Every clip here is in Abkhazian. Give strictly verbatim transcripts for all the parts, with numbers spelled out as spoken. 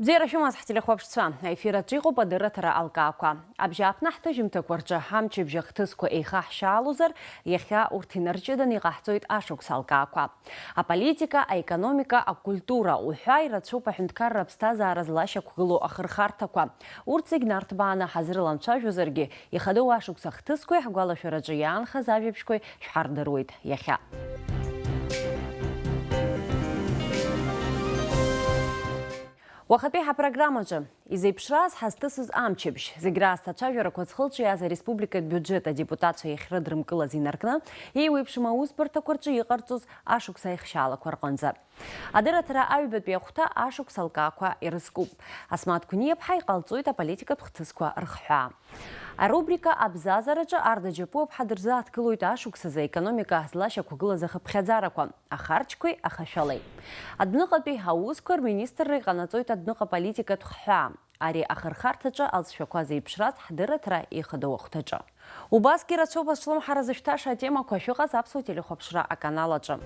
Бзиара шәымаз, ҳтелехәаԥшцәа, аефир аҿы иҟоуп адырраҭара алкаақәа. Абжьааԥны ҳҭыжьымҭақәа рҿы ҳамчыбжь ахҭысқәа еихаҳшьаалозар, иахьа урҭ инарҷыданы иҟаҳҵоит ашықәс алкаақәа. Аполитика, аекономика, акультура уҳәа ирацәоуп аҳәынҭқарра аԥсҭазаара злашьақәгылоу ахырхарҭақәа. Урҭ зегь нарҭбааны ҳазрыламцәажәозаргьы, ихадоу ашықәс ахҭысқәеи ҳгәалашәараҿы иаанхаз ажәабжьқәеи шәҳардыруеит иахьа. Уахатәи ҳапрограммаҿы изеиԥшраз ҳазҭысыз амчыбжь, зегь раасҭа ацәажәарақәа зхылҿиааз ареспубликатә биуџьет адепутатцәа иахьрыдрымкылаз инаркны, еиуеиԥшым аусбарҭақәа рҿы иҟарҵоз ашықәс аихшьаалақәа рҟынӡа. Адырраҭара аҩбатәи ахәҭа ашықәс алкаақәа ирызкуп. Асмаҭ Қәниаԥҳа иҟалҵоит аполитикатә хҭысқәа рхҳәаа. Арубрика Абзазараҿы Арда Џьапуаԥҳа дырзааҭгылоит ашықәс азы аекономика злашьақәгылаз ахыԥхьаӡарақәа, ахарџьқәеи ахашәалеи. Адәныҟатәи аусқәа рминистрра иҟанаҵоит адәныҟа политикатә хҳәаа. Ари ахырхарҭаҿы алҵшәақәа зеиԥшраз ҳдырраҭара ихадоу ахәҭаҿы. Убасгьы рацәоуп азҿлымҳара зышәҭаша атемақәа шәыҟаз аԥсуа телехәаԥшра аканал аҿы.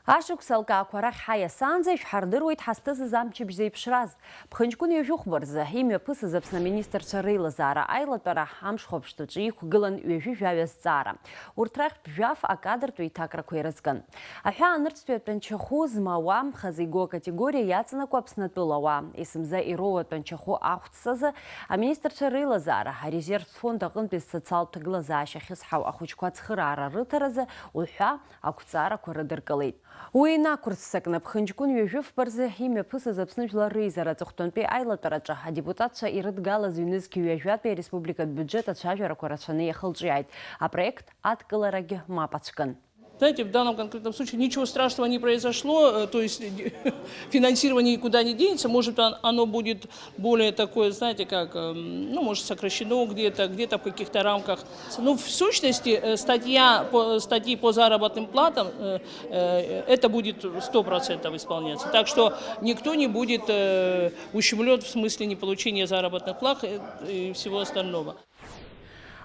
Ашықәс алкаақәа рахь ҳаиасаанӡа ишәҳардыруеит ҳазҭысыз амчыбжь зеиԥшраз. Ԥхынҷкәын ҩажәи хәба рзы имҩаԥысыз Аԥсны аминистрцәа реилазаара аилатәара амшхәаԥштәаҿы иқәгылан ҩажәи жәаҩа зҵаара. Урҭ рахьтә жәаф акадртә еиҭакрақәа ирызкын. Аҳәаанырцәтәи атәанчахәы змауа, хазы игоу акатегориа иаҵанакуа Аԥснатәыла ауаа, есымза ироуа атәанчахәы ахәцазы аминистрцәа реилазаара, арезервтә фонд аҟынтәи социалтә ҭагылазаашьа ахьысҳау ахәыҷқәа ацхыраара рыҭаразы уҳәа ақәҵарақәа рыдыркылеит. Уи инақәырццакны, ԥхынҷкәын ҩажәи фба рзы имҩаԥысыз Аԥсны Жәлар Реизара аҵыхәтәантәи аилатәараҿы адепутатцәа ирыдгалаз ҩнызқь ҩажәатәи ареспубликатә биуџьет ацәажәарақәа рацәаны иахылҿиааит, апроект адкыларагьы мап ацәкын. Знаете, в данном конкретном случае ничего страшного не произошло, э, то есть финансирование никуда не денется, может, он- оно будет более такое, знаете, как, эм, ну, может, сокращено где-то, где-то в каких-то рамках. Ну, в сущности, э, статья по, статьи по заработным платам, э, э, это будет сто процентов исполняться. Так что никто не будет, э, ущемлён в смысле неполучения заработных плат, э, и всего остального.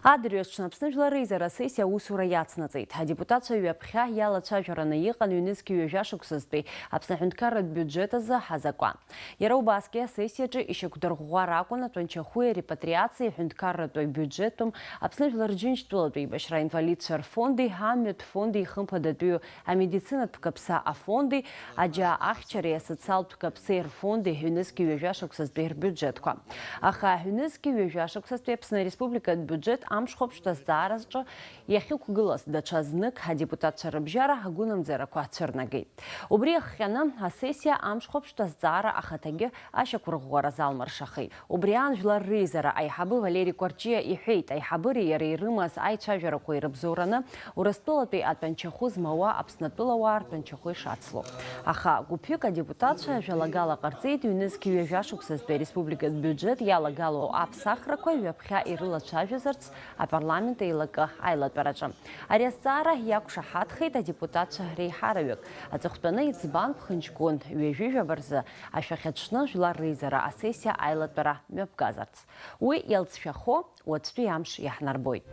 Адырҩаҽны Аԥсны Жәлар Реизара асессиа аусура иацнаҵеит. Адепутатцәа ҩаԥхьа иалацәажәараны иҟан ҩнызқь ҩажәа шықәсазтәи Аԥсны аҳәынҭқарратә биуџьет азы ҳазакәан. Иара убасгьы асессиаҿы ишьақәдырӷәӷәар акәын атәанчахәи арепатриациеи аҳәынҭқарратәи абиуџьеттәым Аԥсны Жәлар Рџьынџьтәылатә еибашьра аинвалидцәа рфонди амҩатә фонди ихымԥадатәиу амедицинатә каԥса афонди, аџьа ахьчареи асоциалтә каԥсеи рфонди ҩнызқь ҩажәа шықәсазтәи рбиуџьетқәа. Аха ҩнызқь ҩажәа шықәсазтәи Аԥсны Республикатә биуџьет амшхәаԥштә азҵаараҿы иахьықәгылаз даҽа знык адепутатцәа рыбжьара агәынамӡарақәа цәырнагеит. Убри иахҟьаны асессиа амшхәаԥштә азҵаара ахаҭагьы ашьақәырӷәӷәара залмыршахеит. Убри аан Жәлар Реизара аиҳабы Валери Кәарҷиа иҳәеит, аиҳабыреи иареи ирымаз аицәажәарақәа ирыбзоураны Урыстәылатәи атәанчахәы змауа Аԥснатәылауаа ртәанчахәы ишацло. Аха гәыԥҩык адепутатцәа жәалагала ҟарҵеит ҩнызқь ҩажәа шықәсазтәи ареспубликатә биуџьет иалагало аԥсахрақәа ҩаԥхьа ирылацәажәазарц апарламент еилакы аилатәараҿы. Ари азҵаара иақәшаҳаҭхеит адепутатцәа реиҳараҩык. Аҵыхәтәаны иӡбан ԥхынҷкәын ҩажәи жәаба рзы ашәахьаҽны Жәлар Реизара асессиа аилатәара мҩаԥгазарц. Уи иалҵшәахо уаҵәтәи амш иаҳнарбоит.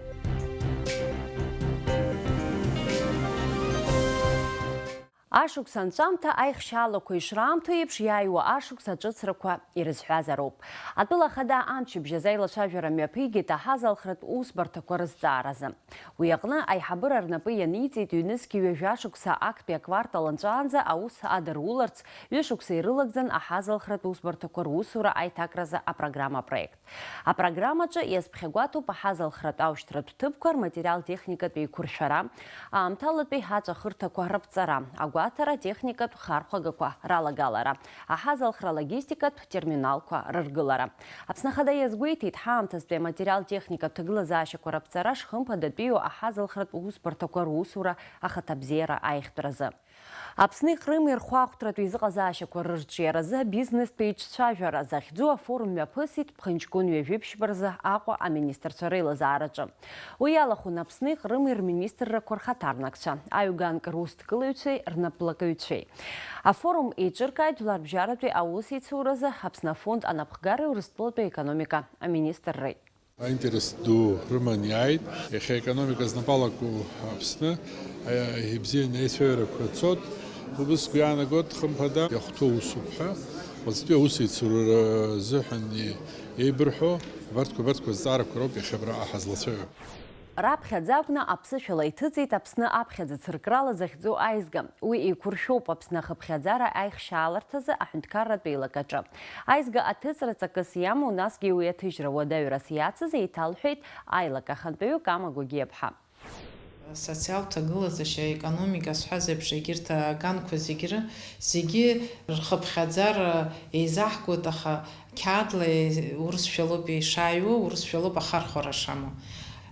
Ашықәс анҵәамҭа аихшьаалақәа ишраамҭоу еиԥш, иааиуа ашықәс аҿыцрақәа ирызҳәазароуп. Атәыла ахада амчыбжь азы аилацәажәара мҩаԥигеит аҳазалхратә усбарҭақәа рызҵааразы. Уи аҟны аиҳабыра рнапы ианиҵеит ҩнызқь ҩажәа шықәса актәи аквартал анҵәаанӡа аус адыруларц ҩышықәса ирылагӡан аҳазалхратә усбарҭақәа русура аиҭакразы апрограмма проект. Апрограммаҿы иазԥхьагәаҭоуп аҳазалхратә аушьҭратә ҭыԥқәа рматериал-техникатә еиқәыршәара, аамҭалатәи аҵәахырҭақәа рыԥҵара, агәаҭара, техникатә хархәагақәа ралагалара, аҳазалхра логистикатә терминалқәа рыргылара. Аԥсны Ахада иазгәеиҭеит, ҳаамҭазтәи аматериал-техникатә ҭагылазаашьақәа рыԥҵара шхымԥадатәиу аҳазалхратә усбарҭақәа русура ахаҭабзиара аиӷьтәразы. Аԥсни Крыми рхәаахәҭратә еизыҟазаашьақәа рырҿиаразы абизнестә еиҿцәажәара захьӡу афорум мҩаԥысит ԥхынҷкәын ҩажәи ԥшьба рзы Аҟәа аминистрцәа реилазаараҿы. Уи иалахәын Аԥсни Крыми рминистррақәа рхаҭарнакцәа, аҩганк русҭгылаҩцәеи рнаплакыҩцәеи. Афорум еиҿыркааит Жәларбжьаратәи аусеицуразы Аԥсны афонд анапхгареи Урыстәылатәи аекономика аминистрреи. Аинтерес ду рыман иааит. Иахьа аекономика знапалаку Аԥсны, а, ибзианы аицәажәарақәа цот. Убыс сгәы иаанагот, хымԥада, иахәҭоу усуп ҳәа, уаҵәтәи аусеицура рзыҳәан и-, еибырҳәо, абарҭқәа, абарҭқәа зҵаарақәа роуп иахьа абраҟа ҳазлацәажәо. Раԥхьаӡа акәны аԥсышәала иҭыҵит Аԥсны аԥхьаӡа цыркрала захьӡу аизга. Уи еиқәыршәоуп Аԥсны ахыԥхьаӡара аихшьааларҭазы аҳәынҭқарратә еилакаҿы. Аизга аҭыҵра ҵакыс иамоу, насгьы уи аҭыжьра уадаҩрас иацыз еиҭалҳәеит аилак ахантәаҩы Кама Гогиаԥҳа. Асоциалтә ҭагылазашьа, аекономика сҳәаз еиԥш, егьырҭ аганқәа зегьы ры-, зегьы рхыԥхьаӡара еизаҳгоит, аха қьаадла урысшәалоуп ишааиуа, урысшәалоуп ахархәара шамоу.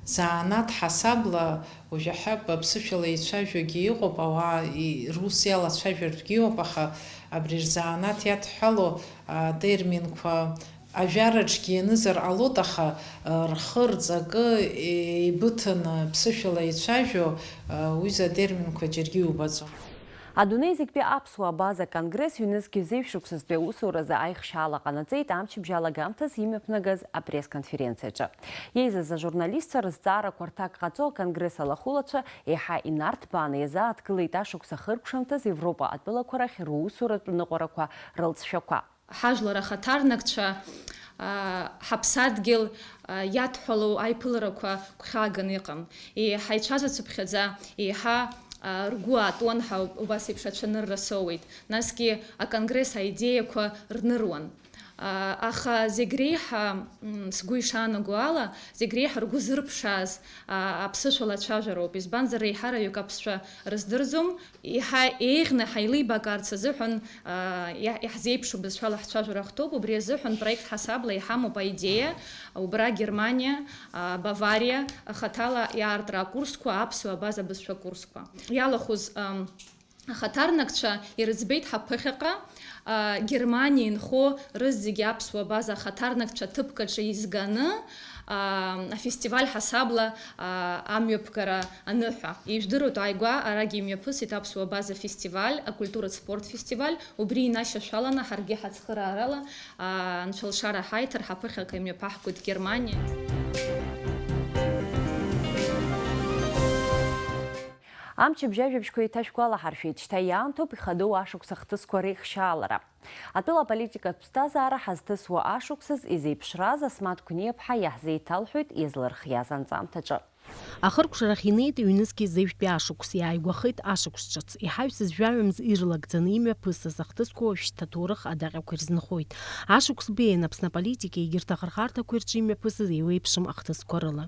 Занааҭ ҳасабла, уажәы аҳәап, аԥсышәала еицәажәогьы иҟоуп, ауаа и-, рус иалацәажәартәгьы иҟоуп, аха абри рзанааҭ иадҳәало атерминқәа ажәараҿгьы ианызар ҟалоит, аха, а, рхы рҵакы еибыҭаны ԥсышәала еицәажәо, а, уи затерминқәа џьаргьы иубаӡом. Адунеи зегьтәи аԥсуа абаза конгресс ҩнызқь зеижә шықәсазтәи аусуразы аихшьаала ҟанаҵеит амчыбжь алагамҭаз имҩаԥнагаз апресс-конференциаҿы. Еизаз ажурналистцәа рызҵаарақәа рҭак ҟаҵо, аконгресс алахәылацәа еиҳа инарҭбааны иазааҭгылеит ашықәс ахыркәшамҭаз Европа атәылақәа рахь русуратә ныҟәарақәа рылҵшәақәа. Ҳажәлар ахаҭарнакцәа, аа, ҳаԥсадгьыл, аа, иадҳәалоу аиԥыларақәа гәхьааганы иҟам. Еиҳа ицәазацыԥхьаӡа, еиҳа, аа, ргәы аатуан ҳәа убас еиԥш ацәанырра соуеит. Насгьы аконгресс аидеиақәа рныруан. Аа, аха зегь реиҳа, м, сгәы ишаанаго ала, зегь реиҳа ргәы зырԥшааз, аа, аԥсышәала ацәажәароуп. Избанзар, еиҳараҩык аԥсшәа рыздырӡом. Еиҳа еиӷьны ҳаилибакаарц азыҳәан, аа, иа-, иаҳзеиԥшу бызшәала ҳцәажәара ҳҭоуп. Убри азыҳәан проект ҳасабла иҳамоуп аидеиа, убра Германиа, аа, Бавариа, хаҭала иаартра акурсқәа, аԥсуа абаза бызшәа курсқәа. Иалахәыз, ам, ахаҭарнакцәа ирыӡбеит ҳаԥыхьаҟа, аа, Германиа инхо рызегьы аԥсуа абаза ахаҭарнакцәа ҭыԥк аҿы изганы, аа, афестиваль ҳасабла, аа, амҩаԥгара аныҳәа. Ижәдыруеит, ааигәа арагь имҩаԥысит аԥсуа абаза фестиваль, акультуратә спорт фестиваль, убри инашьашәаланы ҳаргьы ҳацхыраарала, аа, анцәа лшара ҳаиҭар, ҳаԥыхьаҟа имҩаԥаҳгоит Германиа. Амчыбжь ажәабжьқәа еиҭашәгәалаҳаршәеит, шьҭа иаамҭоуп ихадоу ашықәс ахҭысқәа реихшьаалара. Атәыла аполитикатә ԥсҭазаара ҳазҭысуа ашықәсаз изеиԥшраз Асмаҭ Қәниаԥҳа иаҳзеиҭалҳәоит иазлырхиаз анҵамҭаҿы. Ахыркәшарахь инеит ҩнызқь зеижәтәи ашықәс, иааигәахеит ашықәс ҿыц. Иҳаҩсыз жәаҩа мза ирлагӡаны имҩаԥысыз ахҭысқәа уажәшьҭа аҭоурых адаҟьақәа ирзынхоит. Ашықәс беиан Аԥсны аполитикеи егьырҭ ахырхарҭақәеи рҿы имҩаԥысыз еиуеиԥшым ахҭысқәа рыла.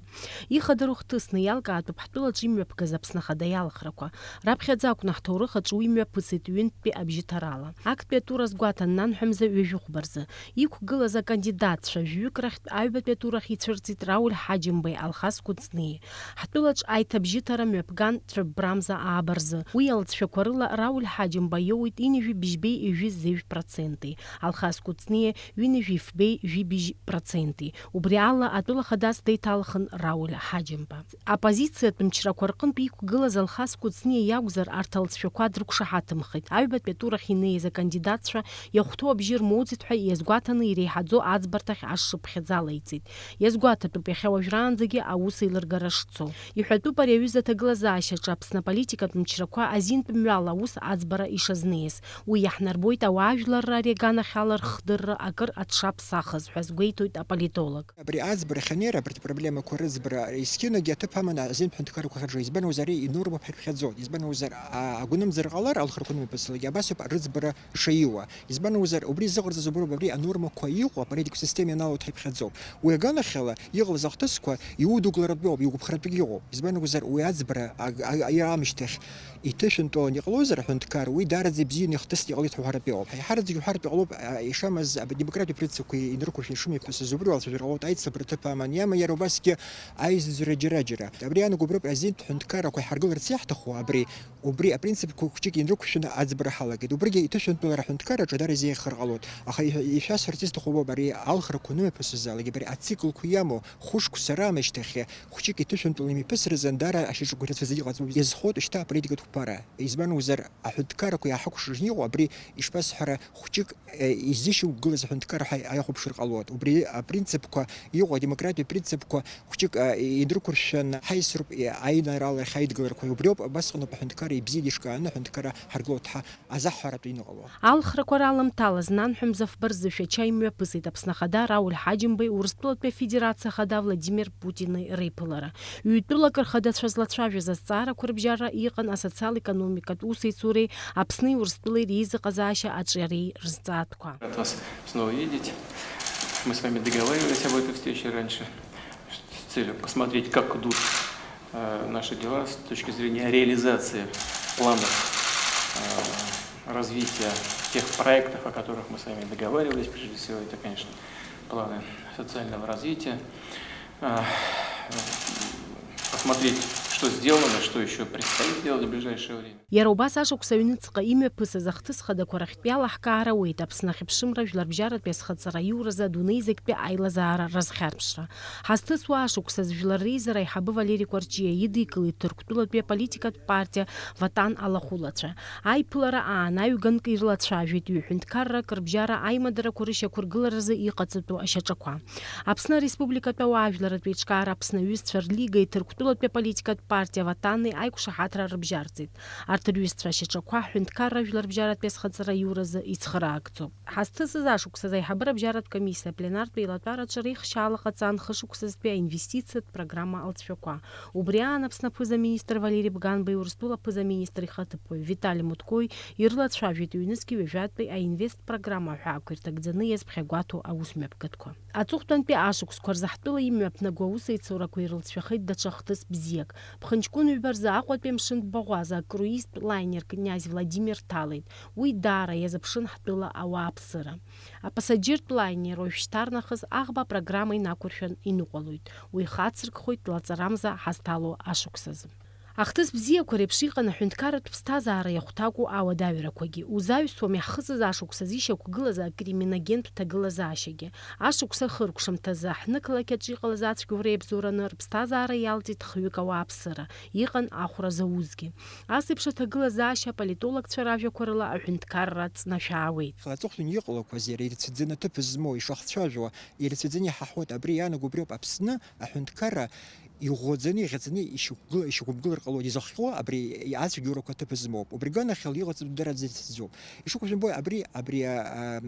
Ихадару хҭысны иалкаатәуп ҳтәылаҿы имҩаԥгаз Аԥсны Ахада иалхрақәа. Раԥхьаӡа акәны ҳҭоурых аҿы уи мҩаԥысит ҩынтәтәи абжьыҭарала. Актәи атәы азгәаҭан нанҳәа мза ҩажәихәба рзы. Иқәгылаз акандидатцәа жәаҩык рахьтә аҩбатәи атурахь ицәырҵит Рауль Ҳаџьымбеи Алхас Кәыҵниеи. Ҳтәылаҿ аиҭабжьыҭара мҩаԥган цәыббрамза ааба рзы. Уи алҵшәақәа рыла Рауль Ҳаџьымба иоуит ҩынҩажәи быжьбеи ҩажәи зеижә проценти, Алхас Кәыҵниа ҩынҩажәи фбеи жәибжь проценти. Убри ала атәыла хадас деиҭалхын Рауль Ҳаџьымба. Аоппозициатә мчрақәа рҟынтә иқәгылаз Алхас Кәыҵниа иакәзар, арҭ алҵшәақәа дрықәшаҳаҭымхеит. Аҩбатәи атурахь инеиз акандидатцәа иахәҭоу абжьы рмоуӡеит ҳәа иазгәаҭаны иреиҳаӡоу аӡбарҭахь ашшыԥхьыӡ алаиҵеит. Иазгәаҭатәуп иахьа уажәраанӡагьы аус еилыргара шцо. Иҳәатәуп ари аҩыза аҭагылазаашьаҿы Аԥсны аполитикатә мчрақәа азинтә мҩала аус аӡбара ишазнеиз. Уи иаҳнарбоит ауаажәларра ари аганахьала рхдырра акыр аҽшаԥсахыз ҳәа азгәеиҭоит аполитолог. Абри аӡбарахь анеира, абарҭ апроблемақәа рыӡбара есқьынагьы аҭыԥ аман азинтә ҳәынҭқаррақәа рҿы. Избан акәзар, ари инормоуп ҳәа иԥхьаӡоит. Избан акәзар, а, агәынамӡара ҟалар, алхрақәа анымҩаԥыслакгьы абас ауп рыӡбара шаиуа. Избан акәзар, убри зыҟарҵаз уброуп, абри анормақәа иҟоу аполитикатә система ианалоит ҳәа иԥхьаӡоуп. Уи аганахьала иҟалаз ахҭысқәа иудукларатәоуп, игәыԥхаратәгьы ыҟоуп. Избан акәзар, уи аӡбара аг-, аг-, аамышьҭахь иҭышәынтәалан иҟалозар аҳәынҭқар, уи даараӡа ибзианы ихҭысны иҟалеит ҳәа уҳәартә иҟоуп. Ҳәа иҳараӡәгьы уҳәартә иҟалоуп, а, ишамаз, а, демократиатә принципқәа инрықәыршәаны ишымҩаԥысыз убри уалцәажәар ҟалоит, аицлабра аҭыԥ аман иаман, иара убасгьы аизыӡырра џьара-џьара. Абри иаанаго уброуп азинтә ҳәынҭқаррақәа иҳаргыларц иаҳҭаху, абри, убри апринципқәа хәҷык инрықәыршәаны аӡбара ҳалагеит. Убригьы иҭышәынтәалара аҳәынҭқарраҿы дара изеиӷьхар ҟалоит. Аха ишәасҳәарц исҭаху убоуп, ари алхрақәа анымҩаԥысыз алагьы абри ациклқәа иамоу хәышықәса раамышьҭахь хәҷык иҭышәынтәаланы имҩаԥысразын, даара ашьаҿақәа ирацәаӡаны иҟаӡам. Иазхоит шьҭа аполитикатә аиқәԥара, избан акәзар, аҳәынҭқаррақәа иааҳакәшараны иҟоу, абри ишԥасҳәара, хәҷык, э, изышьақәгылаз аҳәынҭқарра ҳәа иахәаԥшыр ҟалоит. Убри апринципқәа иҟоу, адемократиатә принципқәа хәҷык, э, инрықәыршәшәан, ҳаисроуп, э, аинарала иахьаидгыларақәа. Убриоуп, убасҟаноуп аҳәынҭқарра ибзианы ишкааны аҳәынҭқарра ҳаргылоит ҳәа азаҳҳәаратәы иныҟало. Алхрақәа раламҭала знанҳәа мза фба рзы Шәача имҩаԥысит Аԥсны Ахада Рауль Ҳаџьымбеи Урыстәылатәи Афедерациа Ахада Владимир Путини реиԥылара. Ҩ-тәылак рхадацәа злацәажәаз азҵаарақәа рыбжьара иҟан асоциал-економикатә усеицуреи Аԥсни Урыстәылеи реизыҟазаашьа аҿиареи рызҵаатәқәа. Рад вас снова видеть. Мы с вами договаривались об этой встрече раньше, с целью посмотреть, как идут, э, наши дела с точки зрения реализации планов, э, развития тех проектов, о которых мы с вами договаривались. Прежде всего, это, конечно, планы социального развития. Э, посмотреть, что сделано, что ещё предстоит сделать в ближайшее время. Иара убас ашықәс аҩныҵҟа имҩаԥысыз ахҭыс хадақәа рахьтә иалаҳкаара ауеит Аԥсны ахьыԥшымра жәларбжьаратәи азхаҵара аиуразы адунеи зегьтәи аилазаара разхьарԥшра. Ҳазҭысуа ашықәсазы Жәлар реизара аиҳабы Валери Кәарҷиа идикылеит Ҭырқәтәылатәи аполитикатә партиа Ватан алахәылацәа. Аиԥылара аан аҩганк ирлацәажәеит ҩ-ҳәынҭқаррак рыбжьара аимадарақәа рышьақәыргыларазы иҟаҵатәу ашьаҿақәа. Аԥсны Ареспубликатә ауаажәларратә еиҿкаара Аԥсны аҩызцәа рлигеи Ҭырқәтәылатәи аполитикатә партиа Ватани аиқәшаҳаҭра рыбжьарҵеит. Арҭ рҩызцәа ашьаҿақәа ҳҳәынҭқарра жәларбжьаратәи азхаҵара аиуразы ицхыраагӡоуп. Ҳазҭысыз ашықәсазы аиҳабыра абжьаратә комиссиа апленартә еилатәараҿы реихшьаала ҟаҵан хышықәсазтәи аинвестициатә программа алҵшәақәа. Убри аан Аԥсны аԥыза-министр Валери Бганбеи Урыстәыла аԥыза-министр ихаҭыԥуаҩ Витали Муткои ирлацәажәеит ҩнызқьи ҩажәатәи аинвест программа аҳәаақәа ирҭагӡаны иазԥхьагәаҭоу аусмҩаԥгатәқәа. Аҵыхәтәантәи ашықәсқәа рзы ҳтәыла имҩаԥнагоу аусеицурақәа ирылҵшәахеит даҽа хҭыс бзиак. Ԥхынҷкәын ҩба рзы Аҟәатәи амшын баӷәаза акруизтә лаинер Князь Владимир ҭалеит. Уи даара иазыԥшын ҳтәыла ауааԥсыра. Апасаџьыртә лаинер уажәшьҭарнахыс аӷба апрограмма инақәыршәан иныҟәалоит. Уи хацыркхоит длаҵарамза ҳазҭало ашықәсазы. Ахҭыс бзиақәа реиԥш иҟан аҳәынҭқарратә ԥсҭазаара иахәҭакәу ауадаҩрақәагьы. Узаҩсуам иаҳхысыз ашықәсазы ишьақәгылаз акриминогентә ҭагылазаашьагьы. Ашықәс ахыркәшамҭазы ҳнықалақь аҿы иҟалаз ацәгьоура иабзоураны рыԥсҭазаара иалҵит хҩык ауааԥсыра, иҟан ахәра заузгьы. Ас еиԥш аҭагылазаашьа аполитологцәа ражәақәа рыла аҳәынҭқарра ҵнашәаауеит. Аҵыхәтәан иҟалақәаз иара ирцәыӡын аҭыԥ змоу ишахцәажәауа, ирцәыӡын иҳаҳауеит, абри иаанаго убриоуп Аԥсны аҳәынҭқарра иӷәӷәаӡаны, иӷьаҵаны ишьақәгыла-, ишьақәымгылар ҟалоит, изыхҟьо абри ацәгьоурақәа аҭыԥ змоуп. Убри аганахьала иҟаҵатәу дара рзы ирцәыӡӡом. Ишыгәышәымбои, абри, абри, а, а,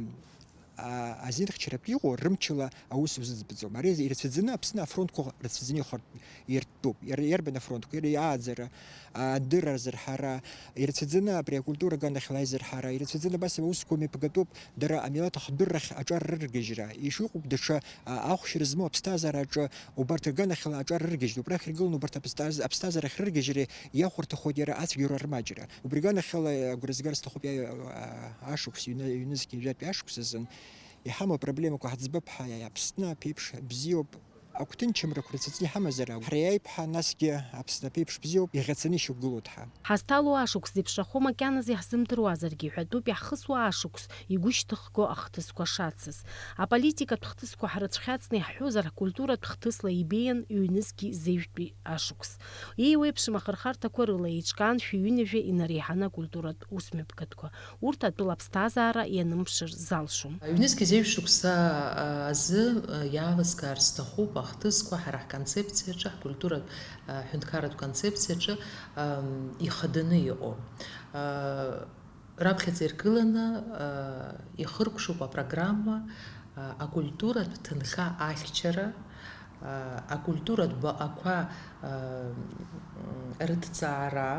а, азинхьчаратә иҟоу рымчала аус узыӡбаӡом. Ари ирцәыӡны Аԥсны афронтқәа рцәыӡны ихыртә-, иртәуп. Иар-, иарбан афронтқәа? Иара иааӡара, а, адырра азырҳара, ирцәыӡны абри акультура аганахьала аизырҳара, ирцәыӡны абас аусқәа мҩаԥгатәуп, дара амилаҭ ахдыррахь аҿар рыргьежьра. Ишыҟоуп даҽа, а, ахәшьара змоу аԥсҭазаара аҿы убарҭ рганахьала аҿар рыргьежьит. Убрахь иргыланы убарҭ аԥсҭаз-, аԥсҭазаара ахьрыргьежьра иахәарҭахоит иара ацәгьоура рмаҷра. Убри аганахьала агәра згар сҭахуп иа-, а-, ашықәс, ҩны-, ҩнызқь ҩажәатәи ашықәс азын иҳамоу апроблемақәа ҳаӡбап ҳәа, Аԥсны аԥеиԥш бзиоуп. Агәҭынчымрақәа рацәаӡаны иҳамазар акәын. Ҳара иааип ҳәа, насгьы Аԥсны аԥеиԥш бзиоуп, иӷьацаны ишьақәгылоит ҳәа. Ҳазҭало ашықәс зеиԥшрахо макьаназы иаҳзымдыруазаргьы, иҳәатәуп иаҳхысуа ашықәс игәышьҭыхго ахҭысқәа шацыз. Аполитикатә хҭысқәа ҳрыцәхьаҵны иаҳҳәозар, ҳкультуратә хҭысла ибеиан ҩнызқьи зеижәтәи ашықәс. Еиуеиԥшым ахырхарҭақәа рыла еиҿкаан шәи ҩынҩажәа инареиҳаны акультуратә усмҩаԥгатәқәа. Урҭ атәыла аԥсҭазаара ианымԥшыр залшом. Ҩнызқьи зеижә шықәса, а, азы, а, иаалыскаар сҭахуп ахҭысқәа ҳара ҳконцепциаҿы, ҳкультуратә, а, ҳәынҭқарратә концепциаҿы, ам, ихаданы иҟоу. А, раԥхьаӡа иргыланы, а, ихыркәшоуп апрограмма, а, акультуратә ҭынха ахьчара, а, акультуратә баҟақәа, а, м, рыҭҵаара,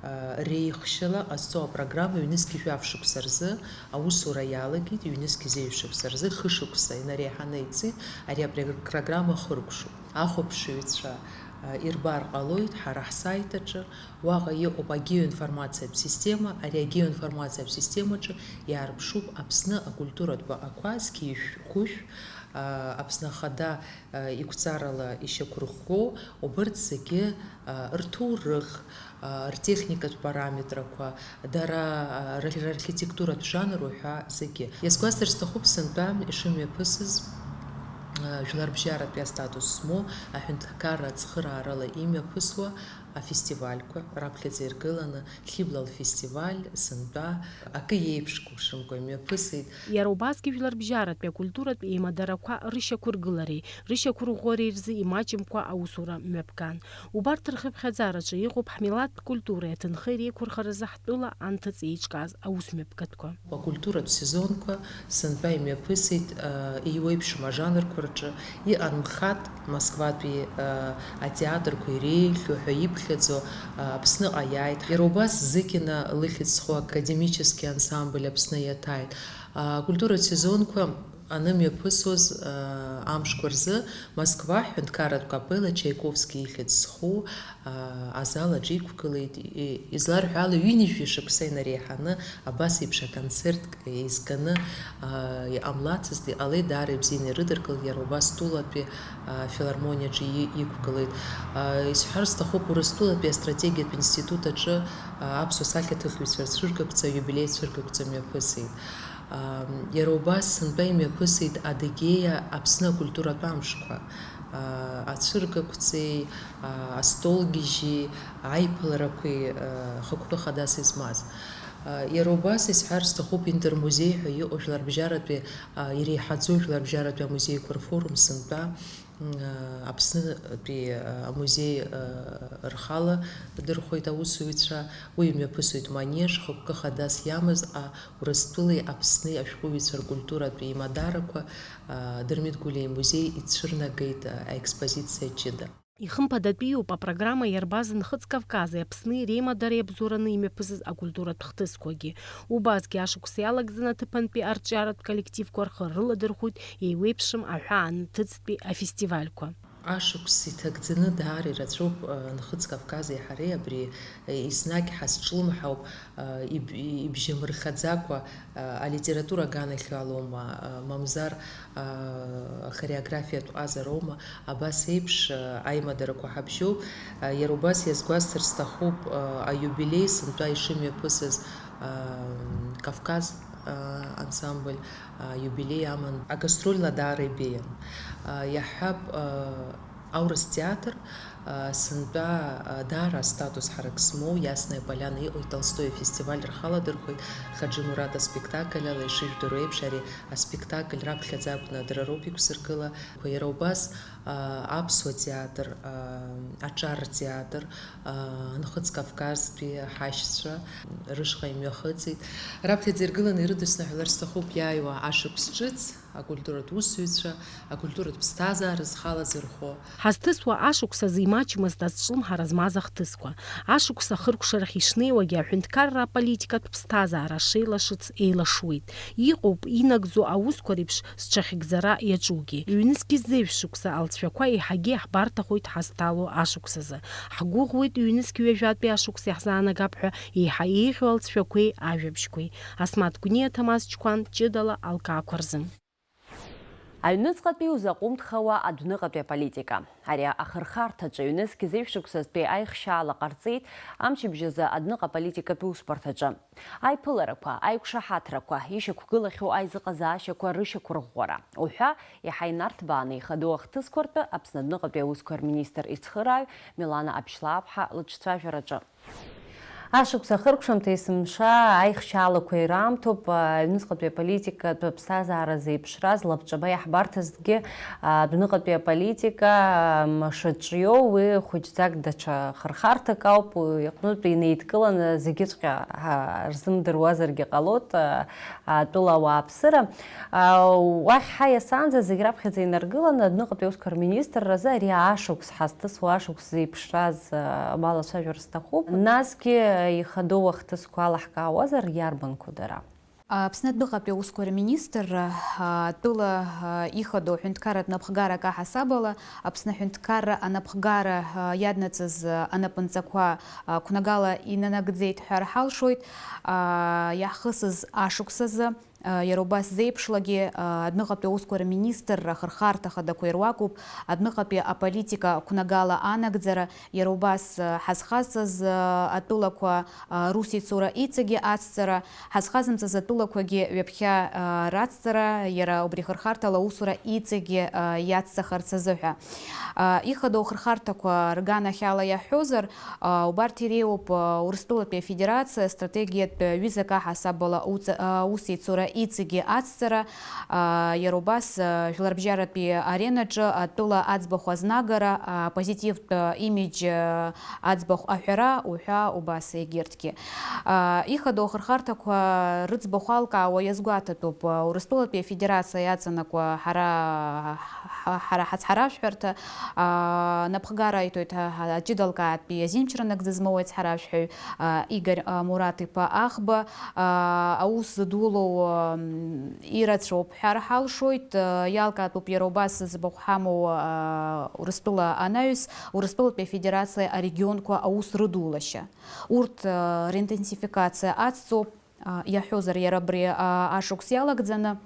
а, реихшьала ҟазҵо апрограмма ҩнызқьи жәаф шықәса рзы аусура иалагеит, ҩнызқьи зеижә шықәса рзы хышықәса инареиҳаны иҵит, ари апрограмма ахыркәшоуп. Ахәаԥшыҩцәа, а, ирбар ҟалоит ҳара ҳсайт аҿы, уаҟа иҟоуп агеоинформациатә система, ари агеоинформациатә системаҿы иаарԥшуп Аԥсны акультуратә баҟақәа зқьи жәшә-, хәышә, а, Аԥсны Ахада, а, иқәҵарала ишьақәырӷәӷәоу убырҭ зегьы, а, рҭоурых, а, ртехникатә параметрақәа, дара, а, р-, рархитектуратә жанр уҳәа зегьы. Иазгәасҭар сҭахуп сынтәа ишымҩаԥысыз, а, жәларбжьаратәи астатус змоу аҳәынҭқарра ацхыраарала имҩаԥысуа Афестивальқәа раԥхьаӡа иргыланы, Хьыбла лфестиваль, сынтәа, акы еиԥшқәа шымкәа имҩаԥысит. Иара убасгьы жәларбжьаратәи акультуратә еимадарақәа рышьақәыргылареи рышьақәырӷәӷәареи рзы имаҷымкәа аусура мҩаԥган. Убарҭ рхыԥхьаӡараҿы иҟоуп ҳмилаҭтә культуреи аҭынхеи реиқәырхаразы ҳтәыла анҭыҵ еиҿкааз аусмҩаԥгатәқәа. Акультуратә сезонқәа сынтәа имҩаԥысит, еиуеиԥшым ажанрқәа рҿы, иҟан МХАТ, Москватәи атеатрқәа иреиӷьу ҳәа иԥхьаӡо Аԥсныҟа иааит. Иара убас Зыкина лыхьӡ зху академический ансамбль Аԥсны иаҭааит. Акультуратә сезонқәа анымҩаԥысуаз амшқәа рзы Москва ҳәынҭқарратә капелла Чаиковски ихьӡ зху азал аҿы иқәгылеит. Изларҳәо ала, ҩынҩажәи шықәса инареиҳаны абас еиԥш аконцертк еизганы иҟамлацызт, иҟалеит, даара ибзианы ирыдыркылеит, иара убас тәылатәи афилармониаҿы иқәгылеит. Исҳәар сҭахуп, Урыстәылатәи астратегиатә институт аҿы аԥсуа сахьаҭыхҩцәа рцәыргақәҵа, аиубилеи цәыргақәҵа мҩаԥысит. Иара убас сынтәа имҩаԥысит Адыгеиа Аԥсны акультуратә амшқәа, ацәыргақәҵеи, астолгьежьи, аиԥыларақәеи хықәкы хадас измаз. Иара убас исҳәар сҭахуп Интермузеи ҳәа иҟоу жәларбжьаратәи, иреиҳаӡоу жәларбжьаратәи амузеиқәа рфорум сынтәа. Аԥснытәи амузеи рхала дырхәеит аусзуҩцәа, уи имҩаԥысуеит манеж, хықәкы хадас иамаз Урыстәылеи Аԥсни ашәҟәыҩҩцәа ркультуратә еимадарақәа, Дырмит Гәлиа имузеи ицәырнагеит аекспозициа ҷыда. Ихымԥадатәиуп апрограмма иарбаз Нхыҵ Кавкази Аԥсни реимадареи абзоураны имҩаԥысыз акультуратә хҭысқәагьы. Убасгьы ашықәс иалагӡаны аҭыԥантәи арҿиаратә коллективқәа рхы рыладырхәит еиуеиԥшым аҳәаанҭыҵтәи афестивальқәа. Ашықәс иҭагӡаны даара ирацәоуп Нхыҵ Кавкази ҳареи, абри еснагь ҳазҿлымҳауп, ибжьамырхаӡакәа алитература аганахьала аума, мамзар ахореографиатә ҟазара аума, абас еиԥш аимадарақәа ҳабжьоуп. Иара убас иазгәасҭар сҭахуп аиубилеи сынтәа ишымҩаԥысыз Кавказ ансамбль аиубилеи аман, агастрольла даара ибеиан. Иаҳҳәап, Аурыс театр сынтәа даара астатус ҳарак змоу Ясная Поляна иҟоу Толстои афестиваль рхаладырхәеит Хаџьы Мураҭ аспектакль ала. Ишыжәдыруа еиԥш, ари аспектакль раԥхьаӡа акәны дара роуп иқәзыргылақәа. Иара убас аԥсуа театр, аҿар театр, Нхыҵ Кавказтәи ҳашьцәа рышҟа имҩахыҵит. Раԥхьаӡа иргыланы ирыдысныҳәалар сҭахуп иааиуа ашықәс ҿыц. Акультуратә усзуҩцәа, акультуратә ԥсҭазаара зхала зырхәо. Ҳазҭысуа ашықәс азы имаҷмызт азҿлымҳара змаз ахҭысқәа. Ашықәс ахыркәшарахь ишнеиуагьы аҳәынҭқарра аполитикатә ԥсҭазаара шеилашыц еилашуеит. Иҟоуп инагӡо аусқәа реиԥш зҽахьыгӡара иаҿугьы. Ҩнызқь зеижә шықәса алҵшәақәа еиҳагьы иаҳбарҭахоит ҳазҭало ашықәс азы. Ҳгәыӷуеит ҩнызқь ҩажәатәи ашықәс иаҳзаанагап ҳәа еиҳа еиӷьу алҵшәақәеи ажәабжьқәеи. Асмаҭ Гәниа, Ҭамаз Чқәан, ҷыдала алкаақәа рзы. Аҩныҵҟатәи узаҟәымҭхауа адәныҟатәи аполитика. Ари ахырхарҭаҿы ҩнызқь зеижә шықәсазтәи аихшьаала ҟарҵеит амчыбжь азы адәныҟа аполитикатә усбарҭаҿы. Аиԥыларақәа, аиқәшаҳаҭрақәа, ишьақәгылахьоу аизыҟазаашьақәа рышьақәырӷәӷәара уҳәа иаҳа инарҭбааны ихадоу ахҭысқәа ртәы Аԥсны адәныҟатәи аусқәа рминистр ицхырааҩ Милана Аԥшьлааԥҳа лыҿцәажәараҿы. Ашықәс ахыркәшамҭа есымша аихшьаалақәа ираамҭоуп, аҩныҵҟатәи аполитикатә аԥсҭазаара зеиԥшраз лабҿаба иаҳбарҭазҭгьы, адәныҟатәи аполитика, м, шаҿиоу, уи хәыҷӡак даҽа хырхарҭак ауп, уи иҟнытә инеидкыланы зегьыҵәҟьа, а, рзымдыруазаргьы ҟалоит, а, атәыла ауааԥсыра. А, уахь ҳа иасаанӡа зегь раԥхьаӡа инаргыланы адәныҟатәи аусқәа рминистрразы ари ашықәс ҳазҭысуа ашықәс зеиԥшраз, а, балацәажәар сҭахуп. Насгьы ихадоу ахҭысқәа алаҳкаауазар, иарбанқәоу дара? Аԥсны адәныҟатәи аусқәа рминистрра, а, тәыла, а, ихадоу аҳәынҭқарратә напхгарак аҳасабала, Аԥсны аҳәынҭқарра анапхгара, а, иаднаҵаз, а, анапынҵақәа, а, қәнагала инанагӡеит ҳәа рҳалшоит, а, иаҳхысыз ашықәс азы. Иара убас зеиԥшлагьы, адәныҟатәи аусқәа рминистрра ахырхарҭа хадақәа ируакуп, адәныҟатәи аполитика қәнагала анагӡара, иара убас, ҳазхазҵаз атәылақәа русеицура иҵегьы ацҵара, ҳазхазымҵаз атәылақәагьы ҩаԥхьа рацҵара, иара убри ахырхарҭала аусура иҵегьы иацҵахарц азыҳәа. Ихадоу ахырхарҭақәа рганахьала иаҳҳәозар, убарҭ иреиуоуп Урыстәылатәи Афедерациа астратегиатә ҩызак аҳасабала уҵ-, аусеицура иҵегьы ацҵара, иара убас, жәларбжьаратәи аренаҿы атәыла аӡбахә азнагара, апозитивтә имидж аӡбахә аҳәара уҳәа убас егьырҭгьы. Ихадоу ахырхарҭақәа рыӡбахә алкаауа иазгәаҭатәуп, Урыстәылатәи Афедерациа иаҵанакуа ҳара, ҳара ҳацҳаражәҳәарҭа, напхгара аиҭоит аҷыдалкаатәи азинчра нагӡа змоу аицҳаражәҳәаҩ Игорь Мураҭ-иԥа Ахба, аус зыдулоу ирацәоуп ҳәа ҳалшоит, иалкаатәуп иара убас зыӡбахә ҳамоу Урыстәыла анаҩс, Урыстәылатәи Афедерациа арегионқәа аус рыдулашьа. Урҭ ринтенсификациа ацҵоуп, иаҳҳәозар, иара абри ашықәс иалагӡаны